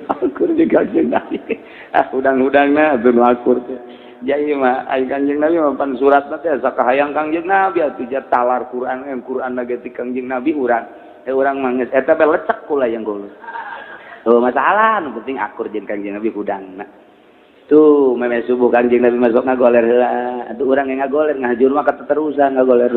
Akur jeung Kangjeng Nabi. Ah, hudang-hudangna atuh nu akur teh. Jadi mah ari Kangjeng Nabi mah pan suratna teh sakahayang Kangjeng Nabi atuh talar Quran, Quran ge ti Kangjeng Nabi urang. Eh, urang mah geus eta bae lecek kula yang golus. Oh, masalah nu penting akur jeung Kangjeng Nabi hudangna. Tuh, meme subuh Kangjeng Nabi masuk ngagoler heula. Atuh urang yang ngagoler ngahajur mah keterusan ngagoler.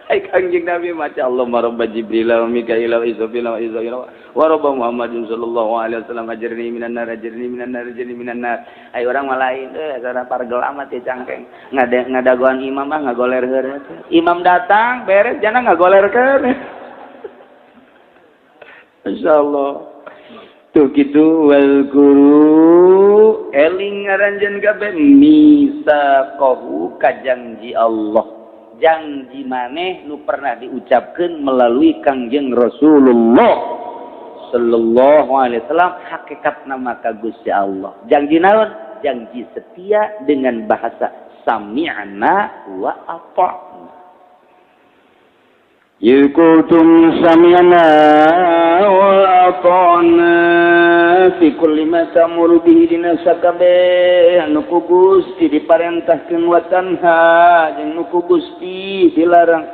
Ai Kangjeng Nabi maca Allahumma rabb Jibril wa Mikail wa Israfil wa Israfil wa rabb Muhammadin sallallahu alaihi wasallam, ajirni minan nar, ajirni minan nar, ajirni minan nar. Ai urang mah lain eh sarana pargel amat ya cangkeng. Ngade ngadagoan imam mah ngagoler heula. Imam datang beres jana ngagoler keneh. Insyaallah. Tuh gitu, wal guru eling ngaranjeun kabeh misaqahu kajanji Allah, janji maneh nu pernah diucapkan melalui Kangjeng Rasulullah sallallahu alaihi wasallam, hakikat nama ka Gusti Allah. Janji naon? Janji setia dengan bahasa sami'na wa ata'na. Yukutum sami'na wa ata'na fi kulli ma ta'muru bihi dina sakabeh anu ku Gusti diparentahkeun, wa tanha jeung nu ku Gusti dilarang,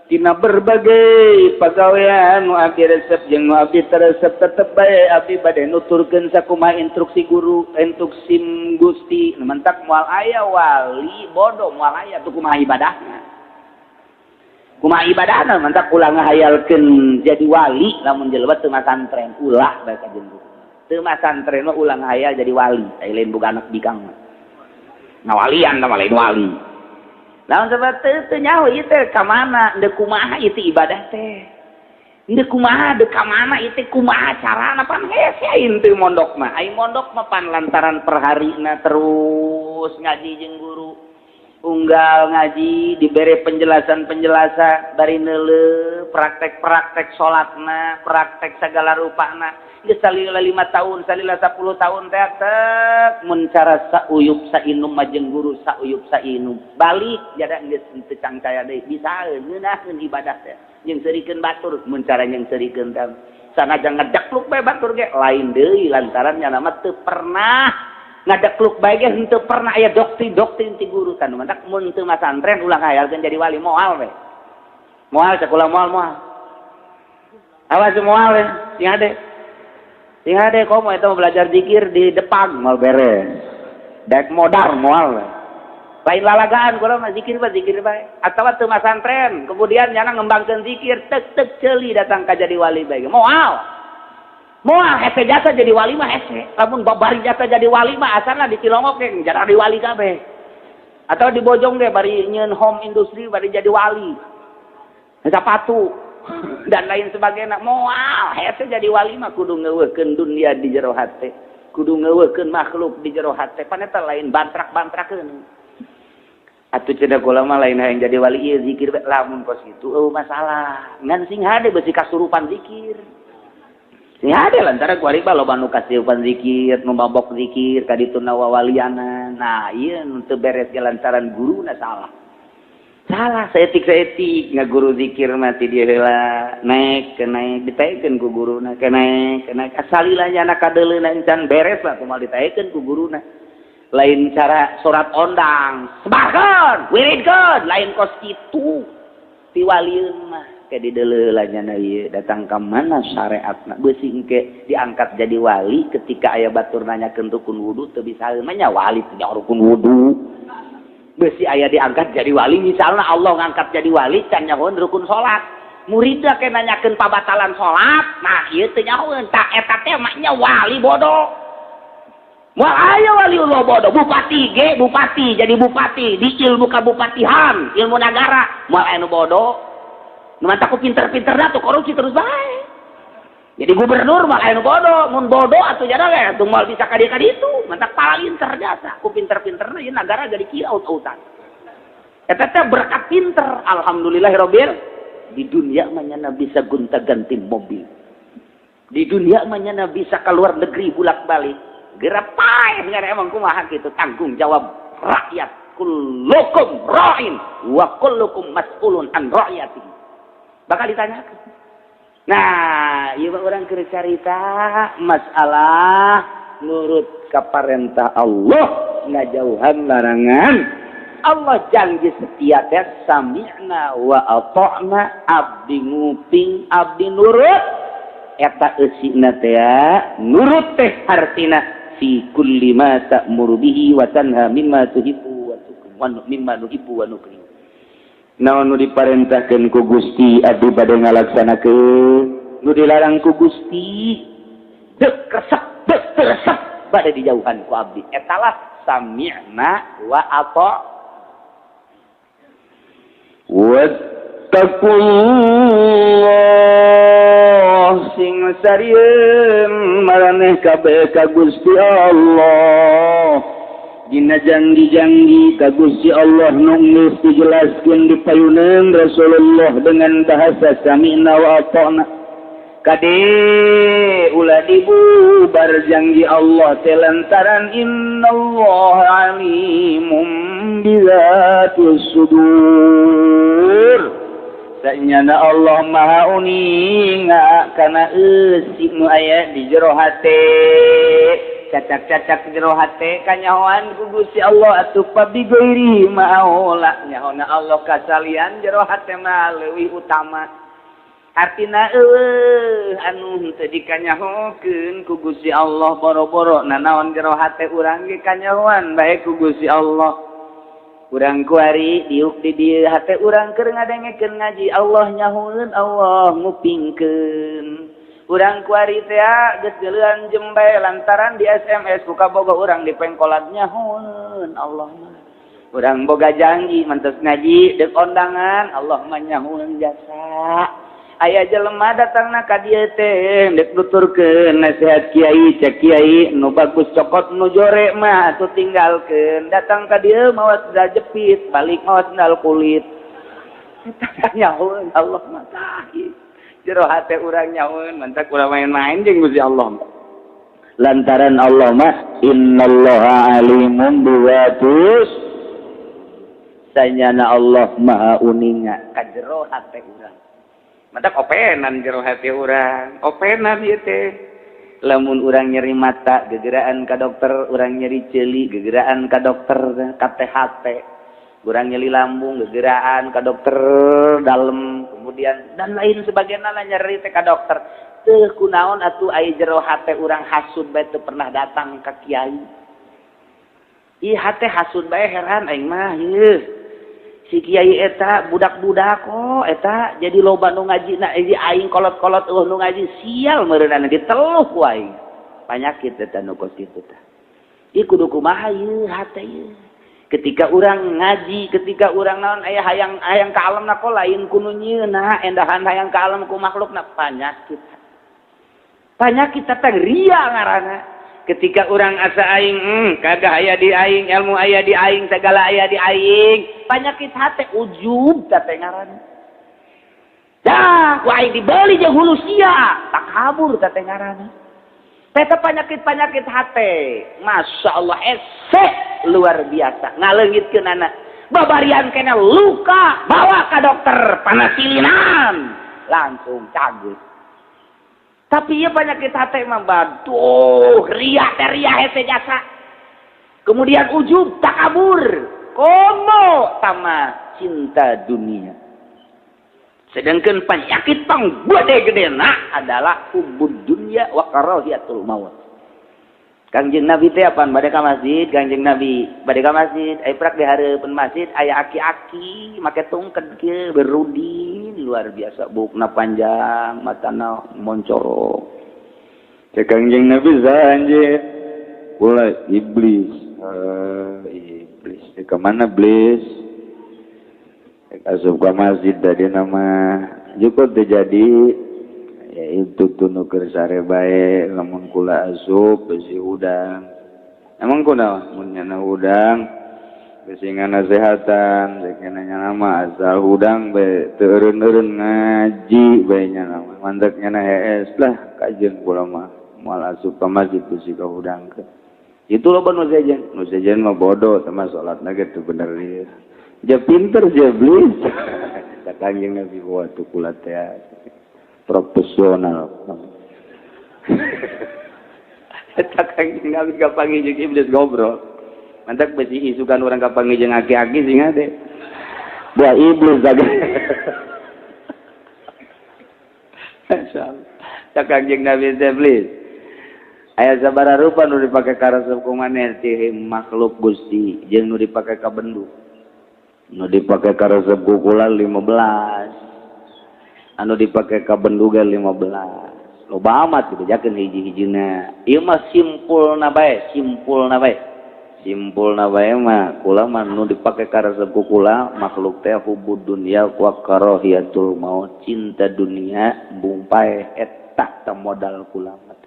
tina berbagai pagawean nu abdi resep jeung nu abdi teresep, tetep bae abdi bade nuturkeun sakumaha instruksi guru, instruksi Gusti. Nu mentak moal aya wali bodoh, moal aya. Tuh, kumaha ibadahna, kumaha ibadahna? Mantak ulah ngahayalkeun jadi wali lamun jelema teu masantren, ulah bae kajen teu masantren mah, ulah ngahayal jadi wali. Ai lain boga anak bikang mah ngawalian mah lain wali. Lamun sebab teu teu nyaho ieu teh ka mana, deuk kumaha ieu teh ibadah teh, deuk kumaha, deuk ka mana ieu teh, kumaha carana, pan hese aing teu mondok mah. Aing mondok mah pan lantaran perharina terus ngaji jeung guru, unggal ngaji diberi penjelasan-penjelasan, bari neuleuh praktek-praktek salatna, praktek segala rupana. Geus salila 5 tahun, salila 10 tahun teh tek mun cara sauyup sainum majeng guru, sauyup sainum balik jada geus teu cangcaya deui, bisa ngeunaheun ibadah teh jeung seurikeun batur. Mun cara jeung seurikeun teh sanajan ngedekluk bae batur ge lain deui, lantaran nya mah teu pernah ngadekluk bae ge henteu pernah aya doktrin-doktrin ti guru kan. Mantak mun teu masantren ulah ngahayalkeun jadi wali, moal we, moal cek ulah, moal, moal, awas, moal we. Sing ade, sing ade, komo eta belajar zikir di depan moal beres, daek modar moal we. Lain lalagaan kula mah, zikir bae, zikir bae. Atawa teu masantren kemudian nyana ngembangkeun zikir, tek tek ceuli datang ka jadi wali bae, moal, moal. Hese jasa jadi wali mah hese. Lamun babari jasa jadi wali mah asalna di Cilongok ge jadi wali kabeh. Atau di Bojong ge bari nyieun home industri bari jadi wali. Sepatu dan lain sebagainya. Moal hese jadi wali mah, kudu ngeuweuhkeun dunia di jero hate. Kudu ngeuweuhkeun makhluk di jero hate. Pan eta lain bantrak-bantrakeun. Atuh cenah kula mah lain hayang jadi wali ieu, zikir bae. Lamun kos kitu eueuh masalah. Ngan sing hade beusi kasurupan zikir. Sing hade lantaran ku ari loba nu kasurupan zikir, nu mabok zikir, ka ditu wawaliana. Nah, ieu nu teu beres ge lantaran guruna salah. Salah saeutik-saeutik ngaguru zikir mah ti dieu heula naik ke naik ditaekeun ku guruna, ke naik ke naik asalila nya kadeuleuna encan beres lah kumaha ditaekeun ku guruna. Lain cara surat ondang, sebarkeun, wiridkeun, lain kos kitu. Piwalieun mah ke dideuleuh nya ieu datang ka mana syariatna beusi engke diangkat jadi wali ketika aya batur nanyakeun rukun wudu teu bisa mah nya wali teu rukun wudu. Beusi aya diangkat jadi wali misalna Allah ngangkat jadi wali can nyahoeun rukun salat. Muridna ke nanyakeun pabatalan salat, nah ieu teu nyahoeun tah eta teh mah nya wali bodoh. Moal aya waliullah bodoh, bupati ge bupati jadi bupati di ilmu kabupatihan, ilmu nagara, moal aya nu bodoh. Nu mantak ku pinter-pinterna tuh korupsi terus bae. Jadi gubernur mah aya nu bodoh, mun bodoh atuh jada we atuh moal bisa ka dieu ka ditu, mantak palinter jasa ku pinter-pinterna ieu nagara jadi kieu aut-autan. Eta teh berkat pinter, alhamdulillahirabbil. Di dunia mah nyana bisa gonta-ganti mobil. Di dunia mah nyana bisa keluar negeri bolak-balik. Geura paeh ngan emang kumaha kitu tanggung jawab rakyat. Kullukum ra'in wa kullukum mas'ulun an ra'yati. Bakal ditanyakan. Nah, ieu mah urang keur carita masalah nurut ka parentah Allah, ngajauhan larangan. Allah janji setia teh sami'na wa ata'na, abdi nguping, abdi nurut. Eta eusina teh nurut teh hartina fi kulli ma ta'muru bihi wa tanha mimma tuhibbu wa tukrimu mimma nuhibbu wa nukrimu. Naon nu diparentahkeun ku Gusti abdi bade ngalaksanakeun, nu dilarang ku Gusti deuk resep deuk resep bade dijauhan ku abdi. Etalah sami'na wa ata'na. Wattaqullah sing sarieun maraneh kabeh ka Gusti Allah. Dina janji-janji ka Gusti Allah nu geus dijelaskeun di payuneun Rasulullah dengan bahasa sami'na wa ata'na. Kade ulah dibubar janji Allah teh lantaran innallaha alimum bizatis sudur. Sanyana Allah maha uninga kana eusi nu aya di jero hate. Cacak-cacak jero hate kanyahoan ku Gusti Allah atuh pabi ghairi ma'aula. Nyahona Allah kasalian jero hate mah leuwih utama. Artina eueuh anu henteu dikanyahokeun ku Gusti Allah boro-boro nanaon jero hate urang ge kanyahoan bae ku Gusti Allah. Urang kuari diuk di dieu hate urang keur ngadengekeun ngaji Allah nyahoeun Allah ngupingkeun. Urang kuari teh geus geuleuan jembe lantaran di SMS ku kabogoh urang di pengkolan nyahoeun Allah mah. Urang boga janji mantes ngaji deuk ondangan Allah mah nyahoeun jasa. Aya jelema datangna ka dieu teh deuk nuturkeun nasihat kiai cek kiai nu bagus cokot nu jore mah atuh tinggalkeun datang ka dieu mawa sendal jepit balik mawa sendal kulit. Eta nyahoeun Allah mah tah jero hate urang nyahoeun mantak urang main-main jeung Gusti Allah. Lantaran Allah mah innallaha alimun biwatus sanyana Allah maha uninga ka jero hate urang. Mantak openan jero hati urang, openan ieu teh. Lamun urang nyeri mata gegeraan ka dokter, urang nyeri ceuli gegeraan ka dokter, ka THT. Urang nyeri lambung gegeraan ka dokter dalem, kemudian dan lain sebagainya lah nyeri teh ka dokter. Teu kunaon atuh aya jero hate urang hasud bae teu pernah datang ka kiai. Ih hate hasud bae heran aing mah ieu. Si kiai eta budak-budak kok eta jadi loba nu ngaji na aing kolot-kolot eueuh nu ngaji sial meureunana diteluh ku aing. Panyakit eta nu kos kitu tah. Ieu kudu kumaha ieu hate ieu. Ketika urang ngaji, ketika urang naon aya hayang hayang ka alamna kok lain ku nu nyieunna, endahan hayang ka alam ku makhlukna panyakit. Panyakit teh ria ngaranna. Ketika urang asa aing kagak aya di aing, ilmu aya di aing, segala aya di aing, panyakit hate ujub teh ngaranna. Dah, ku aing dibeli jeung hulu sia, takabur teh ngaranna. Eta panyakit-panyakit hate, Masya Allah esek luar biasa, ngaleungitkeun anak. Babarian kena luka, bawa ke dokter, panasilinan, langsung cageus. Tapi ieu penyakit hate mah baduh, ria teh ria hese jasa. Kemudian ujub, takabur, komo tama cinta dunia. Sedangkan penyakit pang gede-gedena adalah hubbud dunya wa karahiyatul maut. Kangjeng Nabi teh apaan bade ka masjid, Kangjeng Nabi bade ka masjid, aya prak di hareupeun masjid aya aki-aki make tungked kieu berudin luar biasa, buukna panjang, matana moncorong. Cek Kangjeng Nabi saha kula iblis. Iblis ke mana iblis? Asup ka masjid tadi nama cukup terjadi ya itu tunu keur sare bae lamun kula asup besi udang. Emang kunaon mun nyana udang besi nganasehatan cek nya nama asal udang bae teu eureun-eureun ngaji bae nya nama mantak nyana hees lah kajeun kula mah moal asup ka masjid besi ka hudang. Itu loba nu sejen mah bodoh sama salatna ge teu bener ieu. Ja pinter ja iblis. Cak Kangjeng Nabi waktu kula teh profesional. Eta Kangjeng Nabi kapanggih jeung iblis ngobrol. Mantak besi isukan urang kapanggih jeung aki-aki sing ade. Buah iblis saga. Masyaallah. Cak Kangjeng Nabi teh iblis. Aya sabaraha rupa nu dipake karesep ku maneh ti makhluk Gusti jeung nu dipake ka bendu. Nu dipake karesep ku kula 15. Anu dipake ka bendu ge 15. Loba amat dibejakeun hiji-hijina. Ieu mah simpulna bae, simpulna bae. Simpulna bae mah kula mah nu dipake karesep ku kula makhluk teh hubbud dunya wa karahiyatul maut, cinta dunia embung paeh eta teh modal kula mah.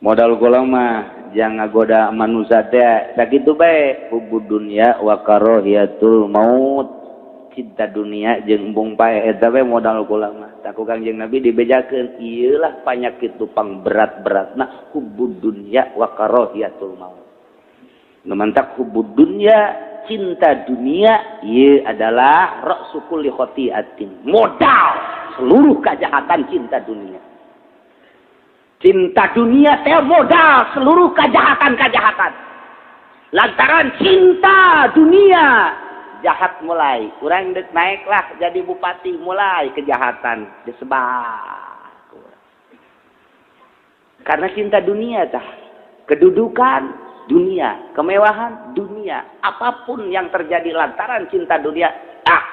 Modal kula mah jangan ngagoda manusia teh sakitu bae hubbud dunya wa karahiyatul maut, cinta dunia jeung embung paeh eta bae modal kula mah. Tah ku Kangjeng Nabi dibejakeun ieu lah panyakit tupang berat-beratna hubbud dunya wa karahiyatul maut. Nu mantak hubbud dunya, cinta dunia ieu adalah ra'su kulli khati'atin, modal seluruh kejahatan cinta dunia. Cinta dunia teh modal seluruh kejahatan-kejahatan. Lantaran cinta dunia jahat mulai, urang dek naiklah jadi bupati mulai kejahatan disebar. Karena cinta dunia tah, kedudukan dunia, kemewahan dunia, apapun yang terjadi lantaran cinta dunia, ah.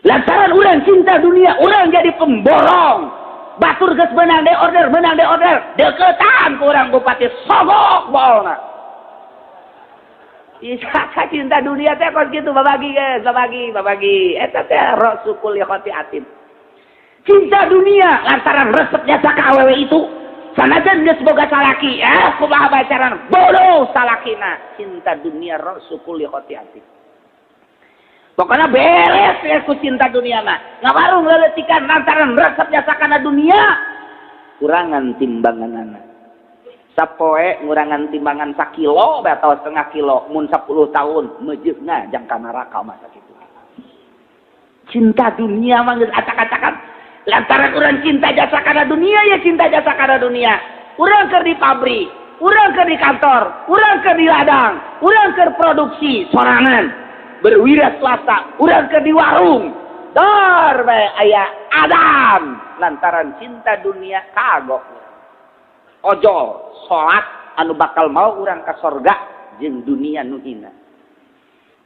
Lantaran urang cinta dunia, urang jadi pemborong. Batur geus meunang de order, meunang de order, deketan ku urang bupati sogok bolna. Isa cinta dunia teh kos kitu babagi geus, babagi, babagi. Eta teh rasukul khati'atin. Cinta dunia lantaran resep jasa ka awewe itu, sanajan geus boga salaki, kumaha bacaran bodoh salakina. Cinta dunia rasukul khati'atin. Pokoknya beres ya ku cinta dunia mah. Ngawarung leletikan lantaran resep jasa kana dunia, kurangan timbanganana. Sapoe ngurangan timbangan sakilo atau setengah kilo mun 10 tahun mejeuna jangka neraka mah sakitu. Cinta dunia mah geus acak-acakan. Lantaran urang cinta jasa kana dunia ya cinta jasa kana dunia. Urang keur di pabrik, urang keur di kantor, urang keur di ladang, urang keur produksi sorangan, berwira swasta, urang keur di warung. Dor bae aya Adam lantaran cinta dunia kagok. Ojo salat anu bakal mau urang ka sorga jeung dunia nu hina.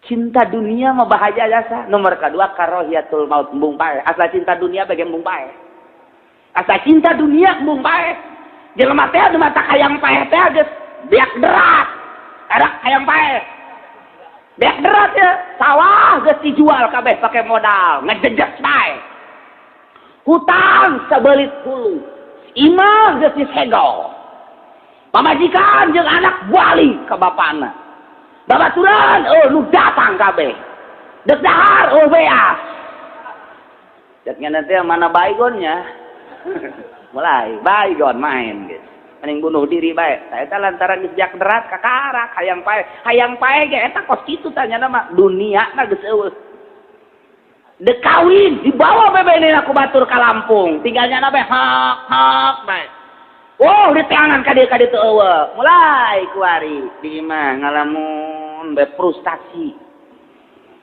Cinta dunia mah bahaya jasa. Nomor kedua karohiyatul maut embung paeh. Asal cinta dunia bae embung paeh. Asal cinta dunia embung paeh. Jelema teh anu mata hayang paeh teh geus beak derat. Arak hayang paeh. Beak derat ya, sawah geus dijual kabeh pake modal, ngejejes bae. Hutang sabelit hulu. Imah geus disegel. Pamajikan jeung anak balik ka bapana. Babaturan nu datang kabeh. Deuk dahar beas. Cek nya teh mana baygonnya. Mulai baygon main geus. Mending bunuh diri bae. Eta lantaran geus jak derat kakarak hayang paeh. Hayang paeh ge eta kos kitu tanya mah dunia na geus eueuh. Dek kawin dibawa bebenena ku batur ka Lampung. Tinggalnya na bae hak hak bae. Oh, diteangan ka dieu teu eueuh. Mulai kuari di imah ngalamun bae frustasi.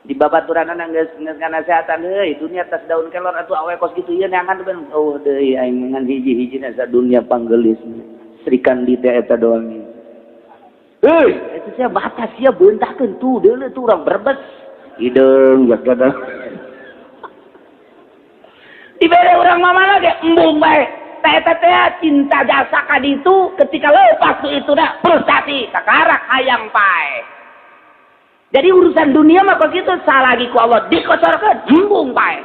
Di babaturanana geus geus nganasehatan heuy dunia tas daun kelor atuh awe kos kitu ieu neangan ben oh deui aing ngan hiji-hijina sa dunia panggelis Srikandi teh eta doang. Heuy eta sia batas sia beuntakeun tuh deuleu tuh urang Brebes hideung jaga dibere urang mamana ge embung bae. Tah eta teh cinta jasa ka ditu ketika lepas tu itu dah frustasi kakarak hayang pae. Jadi urusan dunia mah begitu salagi ku Allah dikocorkeun embung pae.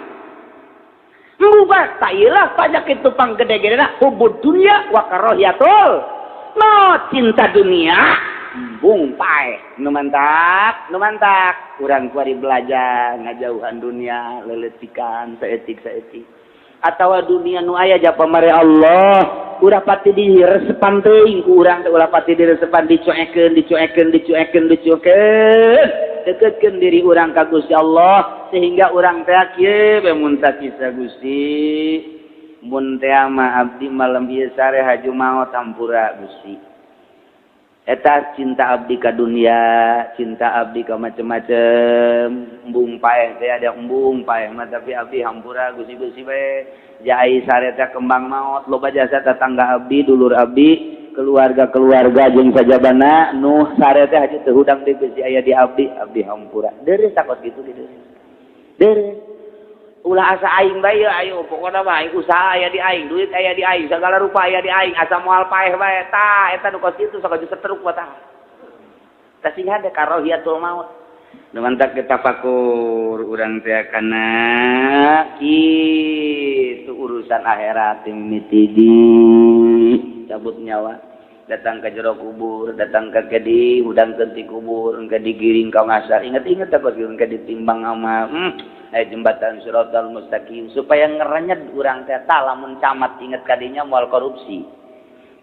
Embung pae tah ieu lah panyakit tupang gede-gedena hubud dunia wa karahiyatul. No cinta dunia embung pae. Nu mantak urang kuari belajar ngajauhan dunia leuletikan saeutik-saeutik. Atawa dunia nu aya japamare Allah ulah pati diresepan teuing ku urang teh ulah pati diresepan dicuekeun dicuekeun dicuekeun dicuekeun deketkeun diri urang ka Gusti Allah sehingga urang teh kieu we mun sakisa Gusti mun teh mah abdi malam ieu sare haju maot hampura Gusti eta cinta abdi ka dunia cinta abdi ka macem-macem embung paeh teh ada embung paeh mah tapi abdi hampura Gusti-gusti bae jai sare teh kembang maot loba jasa tetangga abdi dulur abdi keluarga-keluarga jeung sajabana nu sare teh haji teu hudang deui Gusti aya di abdi abdi hampura deureuh takot kitu ge deureuh ulah asa aing bae ayo pokona mah aing usaha aya di aing duit aya di aing segala rupa aya di aing asa moal paeh bae tah eta nu kos kitu sok setruk mah tah tah sing hade karohiyatul maut nu mantak tafakur urang teh kana kitu urusan akhirat mimiti di cabut nyawa datang ke jero kubur datang ke kedi hudangkeun ti kubur engke digiring ka ngasar inget-inget teh kos engke ditimbang amal jembatan siratal mustaqim supaya ngerenyed urang teh lamun camat inget kadinya moal korupsi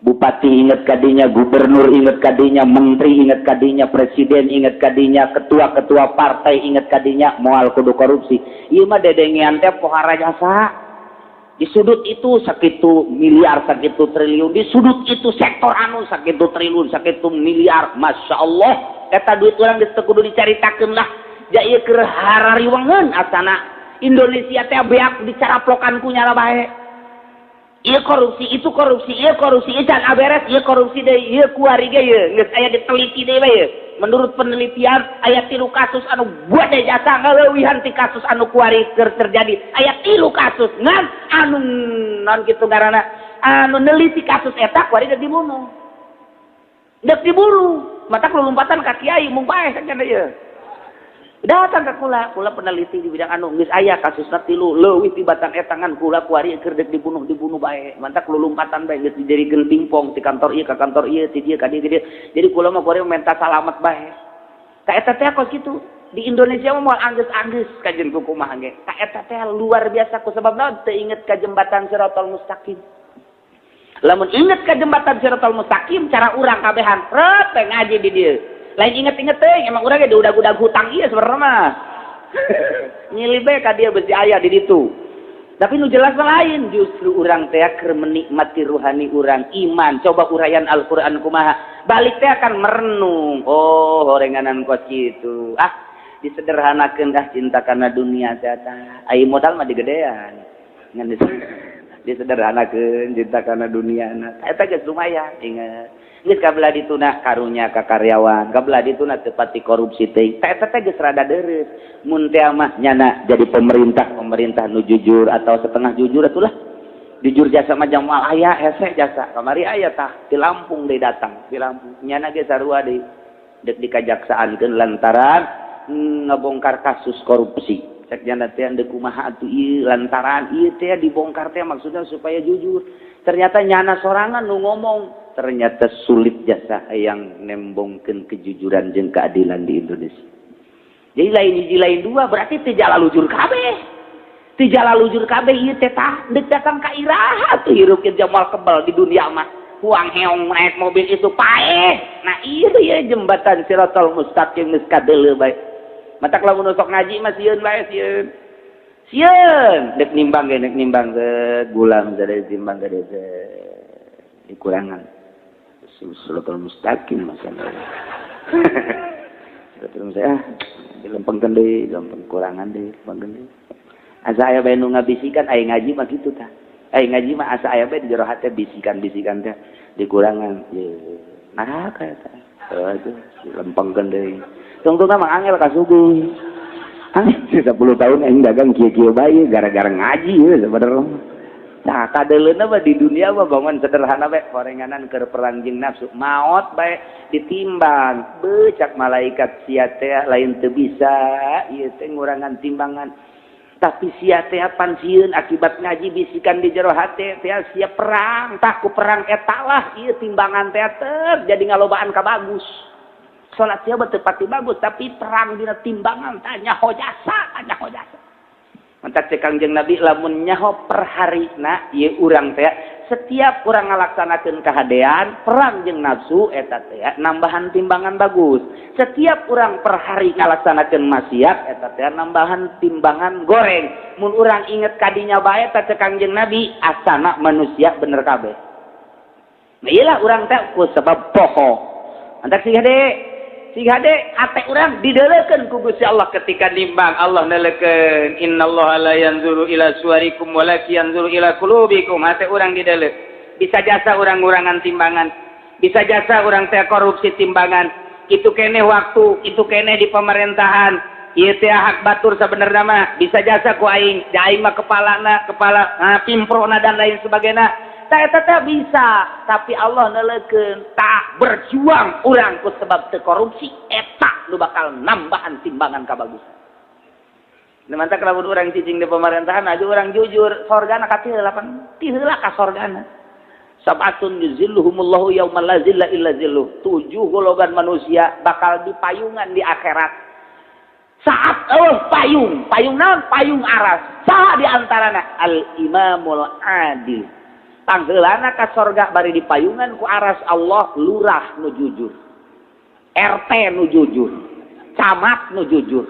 bupati inget kadinya gubernur inget kadinya menteri inget kadinya presiden inget kadinya ketua-ketua partai inget kadinya moal kudu korupsi ieu mah dedengean teh pohara jasa di sudut itu sakitu miliar sakitu triliun di sudut itu sektor anu sakitu triliun sakitu miliar Masya Allah eta duit urang geus teu kudu dicaritakeun lah ja ieu keur harariwengeun asana Indonesia teh beak dicaraplokan ku nyala bae ieu korupsi itu korupsi ieu korupsi ieu can aberes ieu korupsi deui ieu kuari ge ieu geus aya diteliti deui bae menurut penelitian aya 3 kasus anu buat jasa ngaleuwihan ti kasus anu kuari keur terjadi aya 3 kasus ngan anu non kitu ngaranna anu neliti kasus eta kuari deuk dibunuh matak lulumpatan ka kiai mung bae saja ieu datang ke kula, kula peneliti di bidang anu geus aya kasusna 3 leuwih tibatan eta ngan kula kuari keur deuk dibunuh bae mantak lulumpatan bae geus dijadikeun pingpong ti kantor ieu ka kantor ieu ti dieu ka dieu jadi kula mah kuari menta salamet bae ka eta teh kos kitu di Indonesia mah moal anggeus-anggeus kajeun ku kumaha ge ka eta teh luar biasa ku sebab naon teu inget ka jembatan siratal mustaqim lamun inget ka jembatan siratal mustaqim cara urang kabehan rep ngaji di dieu lain inget-inget teh emang urang ge udag-udag hutang ieu sebenarnya mah nyilih bae ka dia besi aya di ditu tapi nu jelas lain justru urang teh keur menikmati ruhani urang iman coba uraian Al-Qur'an kumaha balik teh akan merenung oh horenganan kos kitu ah disederhanakeun dah cinta kana dunia teh tah ai modal mah digedean ngan disederhanakeun cinta kana dunia na eta geus lumayan inget geus kabelah dituna karunya ka karyawan kabelah dituna teu pati korupsi teh eta teh geus rada deureuh mun teh mah nyana jadi pemerintah nu jujur atau setengah jujur atulah jujur jasa mah jamal aya hese jasa kamari aya tah di Lampung deui datang di Lampung nyana ge sarua deui deuk dikajaksaankeun lantaran ngebongkar kasus korupsi cek nyana teh deuk kumaha atuh ieu lantaran ieu teh dibongkar teh maksudnya supaya jujur ternyata nyana sorangan nu ngomong ternyata sulit jasa yang nembongkeun kejujuran jeung keadilan di Indonesia. Jadi lain hiji lain dua berarti teu jalalujur kabeh. Teu jalalujur kabeh ieu teh tah deuk datang ka iraha tuh hirup ge moal kebal di dunia mah. Huang heong naik mobil itu paeh. Nah ieu ieu jembatan siratal mustaqim geus kadeuleu bae. Matak lamun sok ngaji mah sieun bae sieun. Sieun deuk nimbang ge deuk nimbang ge gulam jadi timbang gede dikurangan. Siratal mustaqim masalah. Siratal mustaqim Dilempengkeun deui, lempeng kurangan deui, lempengkeun deui. Asa aya bae nu ngabisikan aya ngaji mah kitu tah. Aya ngaji mah asa aya bae di jero hate bisikan-bisikan teh dikurangan. Ye. Nah kaya tah. Aduh, dilempengkeun deui. Tungtung mah angel kasuguh. Angel 10 tahun aing dagang kieu-kieu bae gara-gara ngaji ye sebenarnya. Nah, kadeleuna mah di dunia mah bangun sederhana bae, horenganan keur perang jeung nafsu. Maot bae ditimbang, becak malaikat sia teh lain teu bisa, ieu teh ngurangan timbangan. Tapi sia teh pansieun akibat ngaji bisikan di jero hate teh sia perang, tah ku perang eta lah ieu timbangan teh ter jadi ngalobaan ka bagus. Salat sia teu pati bagus tapi perang dina timbangan tanya hojasa, tanya hojasa. Mantak cek Kangjeng Nabi lamun nyaho per harina ieu urang teh setiap urang ngalaksanakeun kahadean perang jeung nafsu eta teh nambahan timbangan bagus. Setiap urang per hari ngalaksanakeun maksiat eta teh nambahan timbangan goreng. Mun urang inget kadinya bae eta cek Kangjeng Nabi asana manusia bener kabeh. Nah iyalah urang teh ku sebab poho. Mantak sih hade sehingga hate urang didelekeun ku Gusti Allah ketika nimbang Allah nelekeun innallaha la yanzuru ila suwarikum walakin yanzuru ila qulubikum. Hate urang dideleuk. Bisa jasa urang ngurangan timbangan, bisa jasa urang teh korupsi timbangan. Itu keneh waktu, itu keneh di pemerintahan. Ieu teh hak batur sabenerna mah bisa jasa ku aing, da aing mah kepalana, kepala pimprona dan lain sebagainya. Tak eta teh bisa, tapi Allah nelekeun tak berjuang urang ku sebab teu korupsi eta nu bakal nambahan timbangan kabagusan. Nu mantak lamun urang cicing di pemerintahan aja urang jujur, sorgana ka tiheula pan tiheula ka sorgana. Sab'atun yuzilluhumullahu yauma la zilla illa zilluh. 7 golongan manusia bakal dipayungan di akhirat. Saat eueuh payung, payung naon? Payung aras. Saha di antarana? Al imamul adil. Tanggeulana ka sorga bari dipayungan ku aras Allah lurah nu jujur, RT nu jujur, camat nu jujur.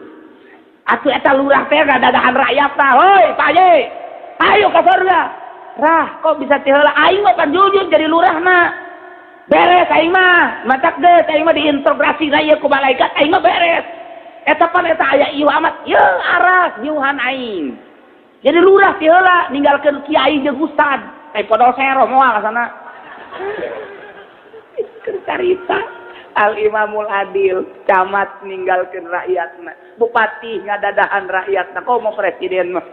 Atuh eta lurah teh ngadadahan rakyat tah, hoi Pak Haji, ayo ka sorga. Rah, kok bisa ti heula aing mah kan jujur jadi lurah mah. Beres aing mah, matak geus aing mah diintegrasi na ieu ku malaikat aing mah beres. Eta pan eta aya ieu amat, yeuh aras nyuhan aing. Jadi lurah ti heula ninggalkeun kiai jeung ustad. Podol sero moal ka sana. Keur carita al imamul adil, camat ninggalkeun rakyatna, bupati ngadadahan rakyatna, komo presiden mah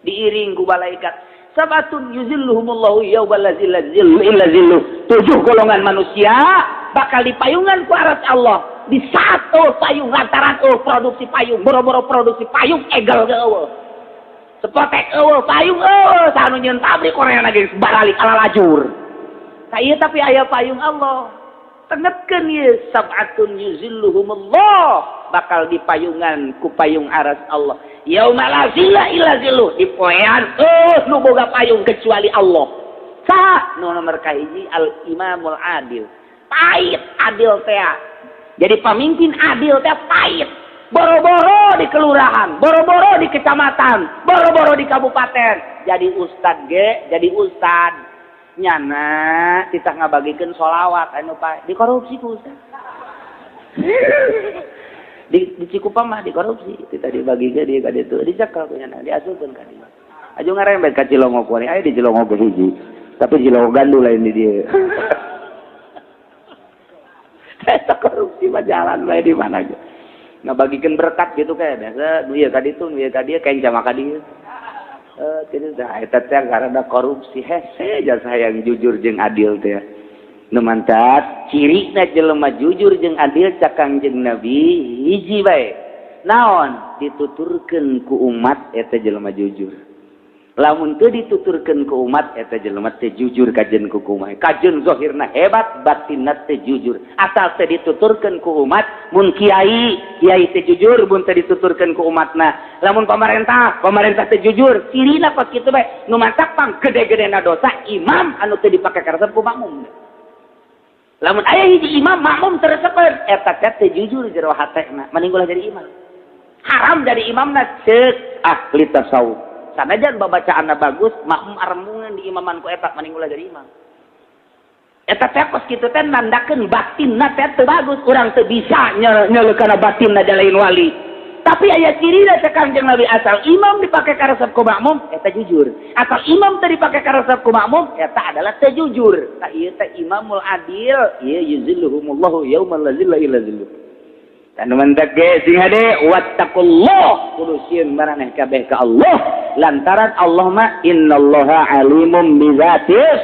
diiring ku malaikat. Sabatun yuzilluhumullahu yauma la zilla illa zilluh. 7 golongan manusia bakal dipayungan ku aras Allah. Di saat payung lantaran produksi payung, boro-boro produksi payung egel ge eueuh. Sepotek eueuh payung eueuh sanu nyeun pabrik Korea lagi baralik ala lajur. Ka ieu tapi aya payung Allah. Tengetkeun ieu sab'atun yuzilluhumullah bakal dipayungan ku payung aras Allah. Yauma la zilla illa zilluh, dipoean eueuh nu boga payung kecuali Allah. Saha nu nomor kahiji al imamul adil. Pahit adil teh. Jadi pamimpin adil teh pahit. Boro-boro di kelurahan, boro-boro di kecamatan, boro-boro di kabupaten. Jadi ustad ge, jadi ustad. Nyana titah ngabagikeun sholawat anu pak dikorupsi ku ustad. Di Cikupa mah dikorupsi, titah dibagikeun di ka ditu, dicekel ku nyana, diasupkeun ka dieu. Aju ngarembet ka Cilongo ku aya di Cilongo ge hiji. Tapi Cilongo gandul lain di dieu. Eta korupsi mah jalan bae di mana ge. Ngabagikan berkat gitu kayak biasa nu ieu ka ditu nu ieu ka dieu kenca maka dieu kitu tah eta teh karena korupsi hese jasa yang jujur jeung adil teh nu mantat cirina jelema jujur jeung adil cak Kangjeng Nabi hiji bae naon dituturkeun ku umat eta jelema jujur. Lamun teu dituturkeun ku umat eta jelema teu jujur kajen ku kumaha. Kajen zahirna hebat, batinna teu jujur. Asal teu dituturkeun ku umat, mun kiai, kiai teu jujur mun teu dituturkeun ku umatna. Lamun pamarentah, pamarentah teu jujur, cirina pas kitu bae. Nu mantak pang gede-gedena dosa imam anu teu dipake karesep ku makmum. Lamun aya hiji imam makmum teu resepeun, eta teh teu jujur jero hatena, mending ulah jadi imam. Haram jadi imamna ceuk ahli tasawuf. Sanajan babacaanna bagus, makmum aremungan di imaman ku eta mending ulah jadi imam. Eta teh kos kitu teh nandakeun batinna teh teu bagus, urang teu bisa nyeleukeun batinna da lain wali. Tapi aya cirina cek Kangjeng Nabi, asal imam dipake karesep ku makmum eta jujur. Asal imam teu dipake karesep ku makmum eta adalah teu jujur. Tah ieu teh imamul adil, ieu yuzilluhumullahu yauma la zilla illa zilluh. Tanu mantak ge sing hade wattaqullah, kudu sieun maraneh kabeh ka Allah lantaran Allah mah innallaha alimum bizatis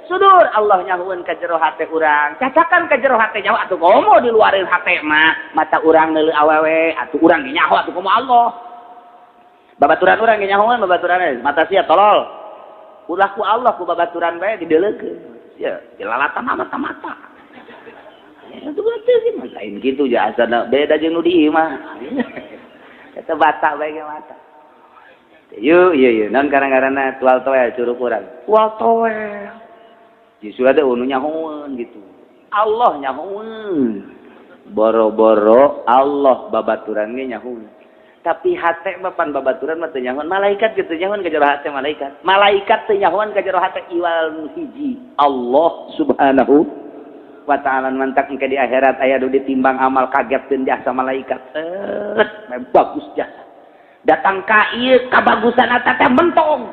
sudur. Allah nyahueun ka jero hate urang, cacakan ka jero hate nyaho atuh komo diluareun hate mah, mata urang neuleuh awewe atuh urang ge nyaho atuh komo Allah. Babaturan urang ge nyahoeun babaturan mata sia tolol. Ulah ku Allah ku babaturan bae dideuleukeun. Sia dilalatan mata-mata. Ya itu berarti sih mah lain kitu jasana beda jeung nu di imah. Eta batak bae ge mata. Yuk, yuk, yuk. Non karang-karana tual toel curug urang. Tual toel. Justru ada unu nyahoeun gitu. Allah nyahoeun. Boro-boro Allah babaturan ge nyahoeun. Tapi hate mah pan babaturan mah teu nyahoeun. Malaikat gitu nyahoeun ka jero hate malaikat. Malaikat teu nyahoeun ka jero hate iwal hiji. Allah Subhanahu wa ta'ala. Mantak engke di akhirat aya nu ditimbang amal kagetkeun jasa malaikat. Bagus jasa. Datang ka ieu kabagusan eta teh mentong.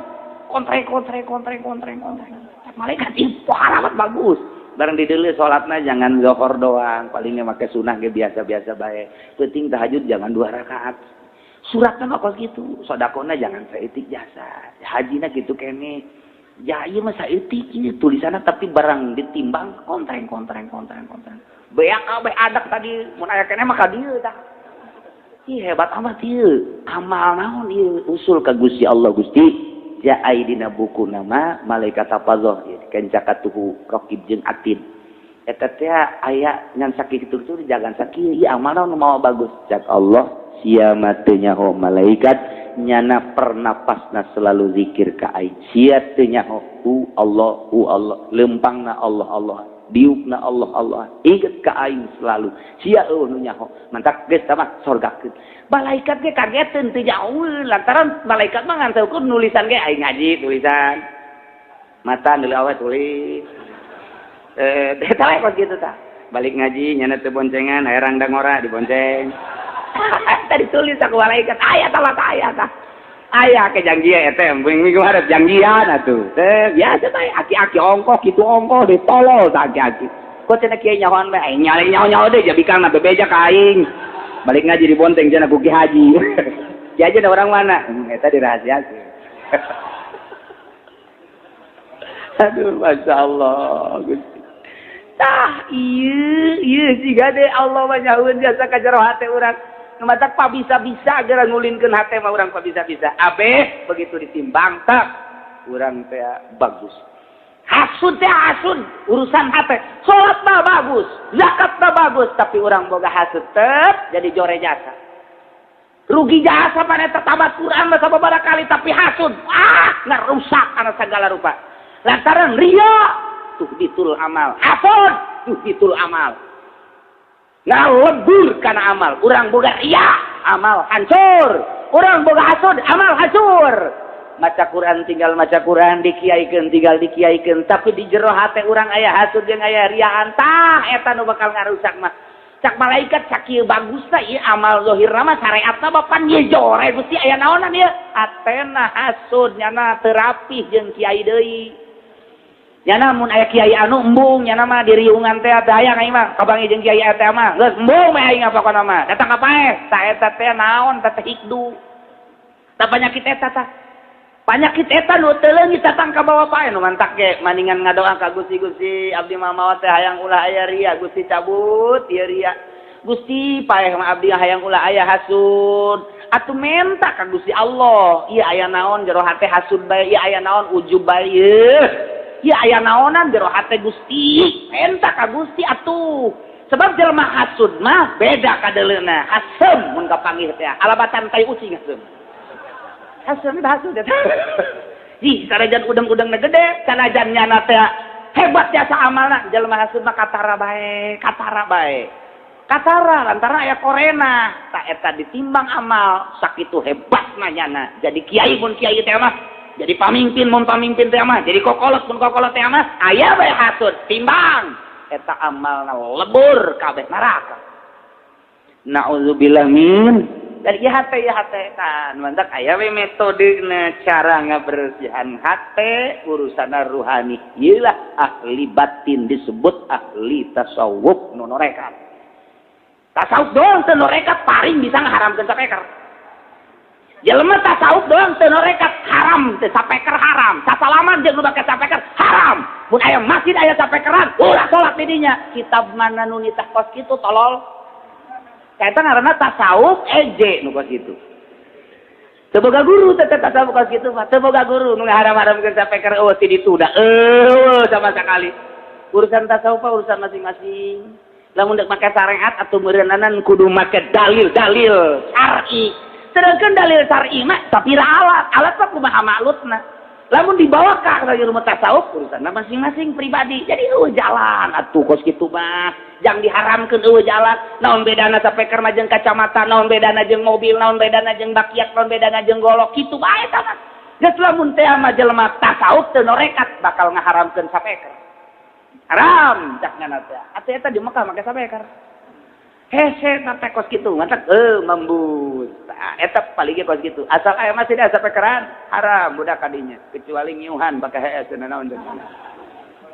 Kontreng kontreng kontreng kontreng kontreng. Malaikat ieu amat bagus. Barang dideuleu salatna jangan zohor doang, palingnya make sunah ge biasa-biasa bae. Penting tahajud jangan 2 rakaat. Suratna mah kos kitu, sedekahna jangan saeutik jasa. Hajina kitu kene. Ya ieu mah saeutik ieu tulisanna tapi barang ditimbang kontreng kontreng kontreng kontreng. Beak kabeh adak tadi mun aya keneh mah ka dieu tah. Ih hebat amat ieu. Amal naon ieu usul ka Gusti Allah Gusti. Jaai dina buku nama malaikat hafazah ieu kencakatuhu raqib jeung atid. Eta teh aya ngan sakitu tuh jangan sakieu ieu amal naon mawa bagus. Cak Allah sia mah teu nyaho malaikat nyana pernapasna selalu zikir ka aing. Sia teu nyaho hu Allah hu Allah, lempangna Allah Allah, diukna Allah Allah, inget ka aing selalu. Sia eueuh nu nyaho. Mantak geus tah mah sorgakeun. Malaikat ge kageteun teu jauh lantaran malaikat mah ngan saukur nulisan ge aing ngaji tulisan. Mata neuleuh awe tulis. Eta we kos kitu tah. Balik ngaji nyana teu boncengan, aya rangdang ora dibonceng. Tadi tulis aku malaikat aya tah mata aya tah. Aya ke jangjia eta minggu hareup jangjian atuh. Teh biasa bae aki-aki ongkoh kitu ongkoh ditolol tah aki-aki. Kok cenah kiai nyahoan bae aing nyale nyaho-nyaho deui jabikangna bebeja ka aing. Balik ngaji dibonteng cenah ku Ki Haji. Ki Haji da orang mana? Eta dirahasiakeun. Aduh masyaallah Gusti. Tah ieu ieu siga deui Allah mah nyahueun jasa ka jero hate urang. Nu matak pabisa-bisa geura ngulinkeun hate mah urang pabisa-bisa. Abeh begitu ditimbang tak urang teh bagus. Hasud teh hasud urusan hate. Salat mah bagus, zakat mah bagus, tapi urang boga hasud tep jadi jore jasa. Rugi jasa pan eta tamat Quran mah sababaraha kali tapi hasud. Ah, ngarusak kana segala rupa. Lantaran riya tuh ditul amal. Hasud tuh ditul amal. Ngalebur kana amal. Urang boga riya, amal hancur. Urang boga hasud, amal hancur. Maca Quran tinggal maca Quran, dikiaikeun tinggal dikiaikeun, tapi di jero hate urang aya hasud jeung aya riaan tah eta nu bakal ngarusak mah. Cak malaikat sakieu bagusna ieu amal zahirna mah syariatna bapan ieu jore Gusti aya naonan ieu. Hatena hasud nyana teu rapih jeung kiai deui. Nyana mun aya kiai anu embung nyana mah diriungan teh teu hayang aing mah kabangi jeung kiai eta mah. Geus embung mah aing pokona mah. Datang ka paeh, tah eta teh naon teh hikdu. Tah penyakit eta tah. Penyakit eta nu teu leungit datang ka bawa paeh nu mantak ge maningan ngadoa ka Gusti Gusti abdi mah maot teh hayang ulah aya ria Gusti cabut ieu ria. Gusti paeh mah abdi hayang ulah aya hasud. Atuh menta ka Gusti Allah, ieu aya naon jero hate hasud bae, ieu aya naon ujub bae ieu. Ieu aya naonan jero hate Gusti, menta ka Gusti atuh. Sebab jelema hasud mah beda kadeuleuna. Hasem mun kapanggih teh alabatan tai ucing hasem. Hasud hasud eta. Ih, sanajan udang-udangna gede, sanajan nyana teh hebat jasa amalna, jelema hasud mah katara bae, katara bae. Katara lantaran aya korena, tak eta ditimbang amal, sakitu hebatna nyana. Jadi kiai mun kiai teh mah, jadi pamimpin mun pamimpin teh mah, jadi kokolot mun kokolot teh mah, aya bae hasud, timbang. Eta amalna lebur kabeh neraka. Na'udzubillah min. Dari hate ya hate kan mantak aya we metodena cara ngabersihan hate urusana ruhani. Ieu lah ahli batin disebut ahli tasawuf nu norekat. Tasawuf doang teu norekat paring bisa ngaharamkeun sapeker. Jelema tasawuf doang teu norekat haram teu sapeker haram. Sasalaman jeung nu make sapeker haram. Mun aya masjid aya sapekeran ulah salat di dinya. Kitab mana nu nitah kos kitu tolol. Eta ngaranna tasawuf eje nu kos kitu. Teu boga guru teh tasawuf kos kitu mah. Teu boga guru nu ngaharam-haramkeun sapeker eueuh ti ditu da eueuh sama sekali. Urusan tasawuf urusan masing-masing. Lamun dek make syariat atuh meureunana kudu make dalil-dalil syar'i. Sedangkan dalil syar'i mah sapira alat, alat mah kumaha maklutna. Lamun dibawa ka ilmu tasawuf urusanna masing-masing pribadi. Jadi eueuh jalan atuh kos kitu mah. Jang diharamkeun eueuh jalan. Naon bedana sapeker mah jeung kacamata, naon bedana jeung mobil, naon bedana jeung bakiak, naon bedana jeung golok kitu bae eta mah. Geus lamun teh mah jelema tasawuf teu norekat bakal ngaharamkeun sapeker. Haram cak ngana teh. Atuh eta di Mekah make sapeker. Hese teh kos kitu matak mambus. Tah eta paling ge kos kitu. Asal aya masih da sapekeran haram budak kadinya kecuali ngiuhan pake hees naon teh.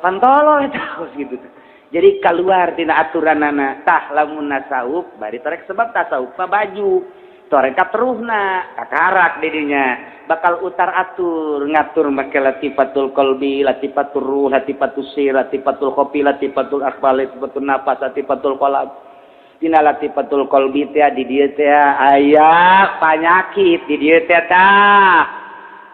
Pantolo eta kos kitu teh. Jadi keluar tina aturanana tah lamun tasawuf bari torek sebab tasawuf mah baju. Torekat ruhna kakarak didinya bakal utar atur ngatur make latifatul qalbi, latifatul ruh, latifatul sir, latifatul khofi, latifatul akhbal, latifatul nafas, latifatul qalb. Dina latifatul qalbi teh di dieu teh aya panyakit di dieu teh tah.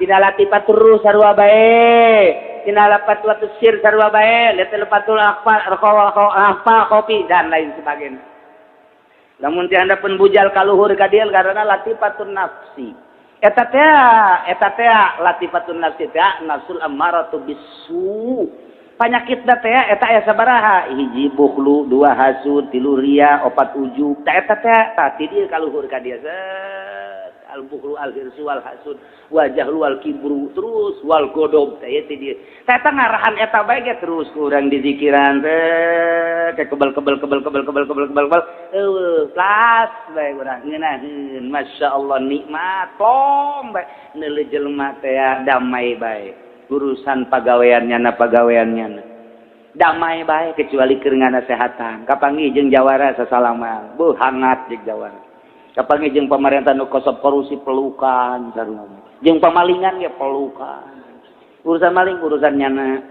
Dina latifatul ruh sarua bae, dina latifatul sir sarua bae, latifatul akhbal, khofi dan lain sebagainya. Lamun teh handapeun bujal kaluhur ka dieu karena latifatun nafsi. Eta teh latifatun nafsi teh nafsul ammaratu bisu. Panyakitna teh eta aya sabaraha? Hiji bukhlu, dua hasud, tilu riya, opat ujub. Tah eta teh tah ti dieu kaluhur ka dieu. Al bukhlu al hirsu wal hasud wa jahlu wal kibru terus wal godob teh ti dieu. Tah eta ngarahan eta bae ge terus ku urang dizikiran teh kebel kebel kebel kebel kebel kebel kebel kebel eueuh plas bae urang ngeunaheun masyaallah nikmat plong bae neuleuh jelema teh damai bae urusan pagaweannya na pagaweannya damai bae kecuali keur nganasehatan kapanggih jeung jawara sasalaman beuh hangat jeung jawara kapanggih jeung pamarentah nu kosop korupsi pelukan sarua jeung pamalingan ge pelukan urusan maling urusan nyana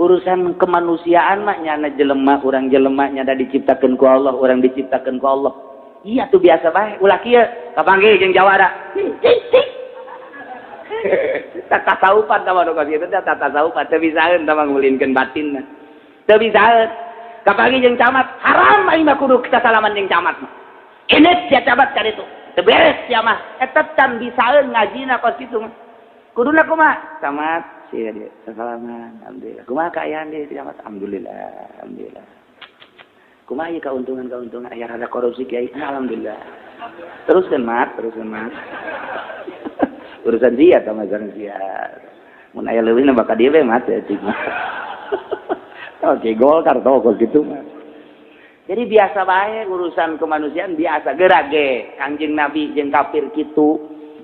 urusan kemanusiaan mah nyana jelema urang jelema nyana diciptakeun ku Allah urang diciptakeun ku Allah iya tuh biasa bae ulah kieu kapanggih jeung jawara tasawufan tah mah kitu teh tasawufan teu bisaeun tah mah ngulinkeun batinna teu bisaeun kapanggih jeung camat haram aing mah kudu kasalaman jeung camat mah ini sia camat kan itu teu beres sia mah eta can bisaeun ngajina kos kitu mah kuduna kumaha camat sia dia salaman alhamdulillah kumaha kaayaan dia camat alhamdulillah alhamdulillah kumaha ieu kauntungan-kauntungan aya rada korupsi kiai alhamdulillah teruskeun mat urusan dia sama urusan dia mun aya leuwihna bakal dia we mat ya cik mah oke Golkar tau kos kitu mah. Jadi biasa bae urusan kemanusiaan biasa gerak ge Kangjeng Nabi jeung kafir kitu,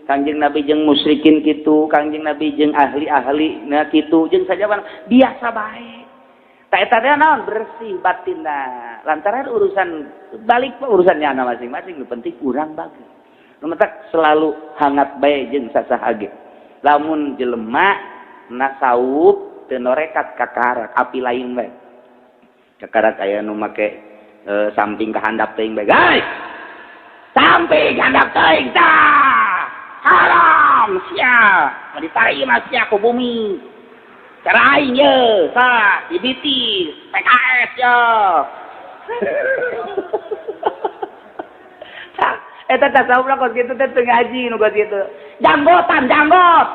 Kangjeng Nabi jeung musyrikin kitu, Kangjeng Nabi jeung ahli-ahli na kitu jeung sajaban biasa bae. Ta eta teh naon bersih batinna. Lantaran urusan balik urusannya ana masing-masing nu penting urang bagus. Nu matak selalu hangat bae jeung sasaha ge. Lamun jelema nasawuf teu norekat kakarak api lain bae. Kakarak aya nu make samping kahandap teuing bae. Guys. Samping kahandap teuing tah. Haram sia. Diterima sia ku bumi. Cara aing ye, sah, dibitis, PKS ye. Tah, eta tasawuf lah kos kitu teh teu ngaji nu kos kitu. Janggotan, janggot.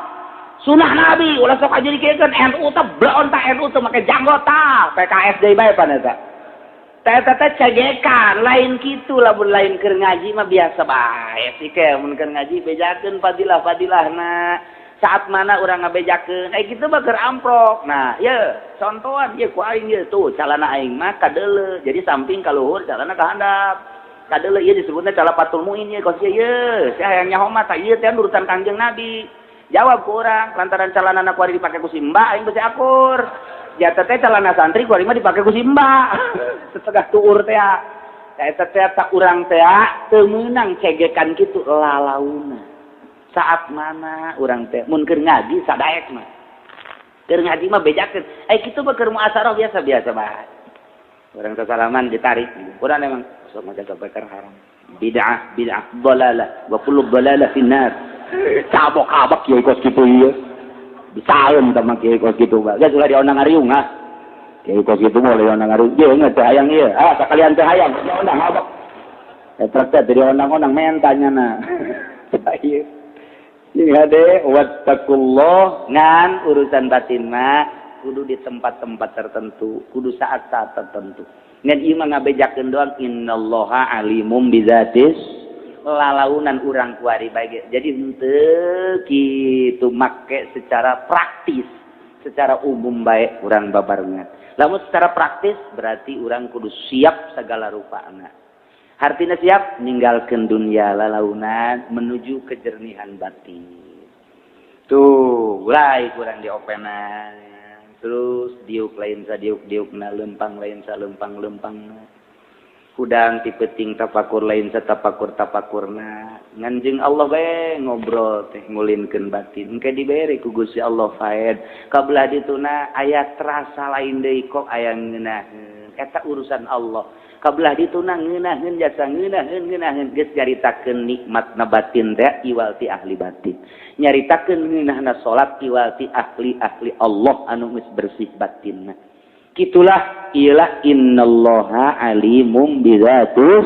Sunah Nabi ulah sok aja dikiekeun NU teh bleon tah NU teh make janggot tah. PKS deui bae pan eta. Teh teh cegekan lain kitu lamun lain keur ngaji mah biasa bae sih ke mun keur ngaji bejakeun fadilah-fadilahna. Saat mana urang ngabejakeun kitu mah keur amprok. Nah, ye contohan ye ku aing ye tuh calana aing mah kadeuleu. Jadi samping ka luhur calana ka handap. Kadeuleu ieu disebutna calapatul muin ieu kos ieu. Sia hayang nyaho mah tah ieu teh urutan Kangjeng Nabi. Jawab ku urang lantaran calanana kuari dipake ku si Mbak aing besi akur. Jata teh celana santri kuari mah dipake ku si Mbak. Setengah tuur teh. Eta teh tak urang teh teu meunang cegekan kitu lalauna. Saat mana urang teh mun keur ngaji sadaek mah. Keur ngaji mah bejakeun. Eh kitu mah keur muasarah biasa-biasa bae. Urang sasalaman ditarik. Urang emang sok maca bakar haram. Bid'ah, bid'ah, dhalalah, wa kullu dhalalah finnar. Cabok-cabok kieu kos kitu ieu. Bisaeun tah mah kieu kos kitu mah. Geus ulah diondang ngariung ah. Kieu kos kitu mah ulah diondang ngariung. Ieu teu hayang ieu. Ah sakalian teu hayang, diondang abok. Eta teh diondang-ondang mentanya na. Ieu. Ini hade wattaqullah ngan urusan batin mah kudu di tempat-tempat tertentu, kudu saat-saat tertentu. Ngan ieu mah ngabejakeun doang innallaha alimum bizatis lalaunan urang kuari bae. Jadi henteu kitu make secara praktis, secara umum bae urang babarengan. Lamun secara praktis berarti urang kudu siap segala rupana. Hartina siap ninggalkeun dunia lalaunan menuju kejernihan batin. Tuh, mulai kurang diopenan. Terus diuk lain sa diuk-diukna, lempang lain sa lempang-lempangna. Hudang ti peuting tapakur lain sa tapakur-tapakurna. Ngan jeung Allah bae ngobrol teh ngulinkeun batin. Engke dibere ku Gusti Allah faed. Kabelah dituna aya terasa lain deui kok aya ngeunaheun. Eta urusan Allah. Kabelah dituna ngeunaheun jasa ngeunaheun ngeunaheun geus nyaritakeun nikmatna batin teh iwal ti ahli batin. Nyaritakeun ngeunahna salat iwal ti ahli-ahli Allah anu geus bersih batinna. Kitulah ialah innallaha alimum bizatus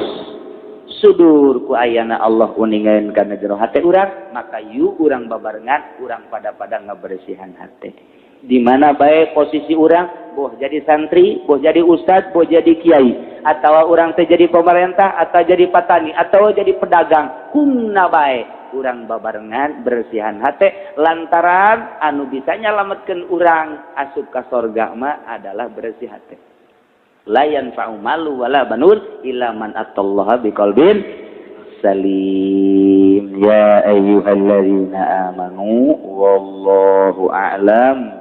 sudur ku ayana Allah uningaeun kana jero hate urang, maka yu urang babarengan urang pada-pada ngabersihan hate. Di mana bae posisi urang, boh jadi santri, boh jadi ustad, boh jadi kiai, atau urang teh jadi pemerintah, atau jadi petani, atau jadi pedagang, kumna bae urang babarengan bersihan hate lantaran anu bisa nyalametkeun urang asup ka sorga mah adalah bersih hate. La yanfa'u malu wala banun illa man atallaha biqalbin salim. Ya ayyuhalladzina amanu wallahu a'lam.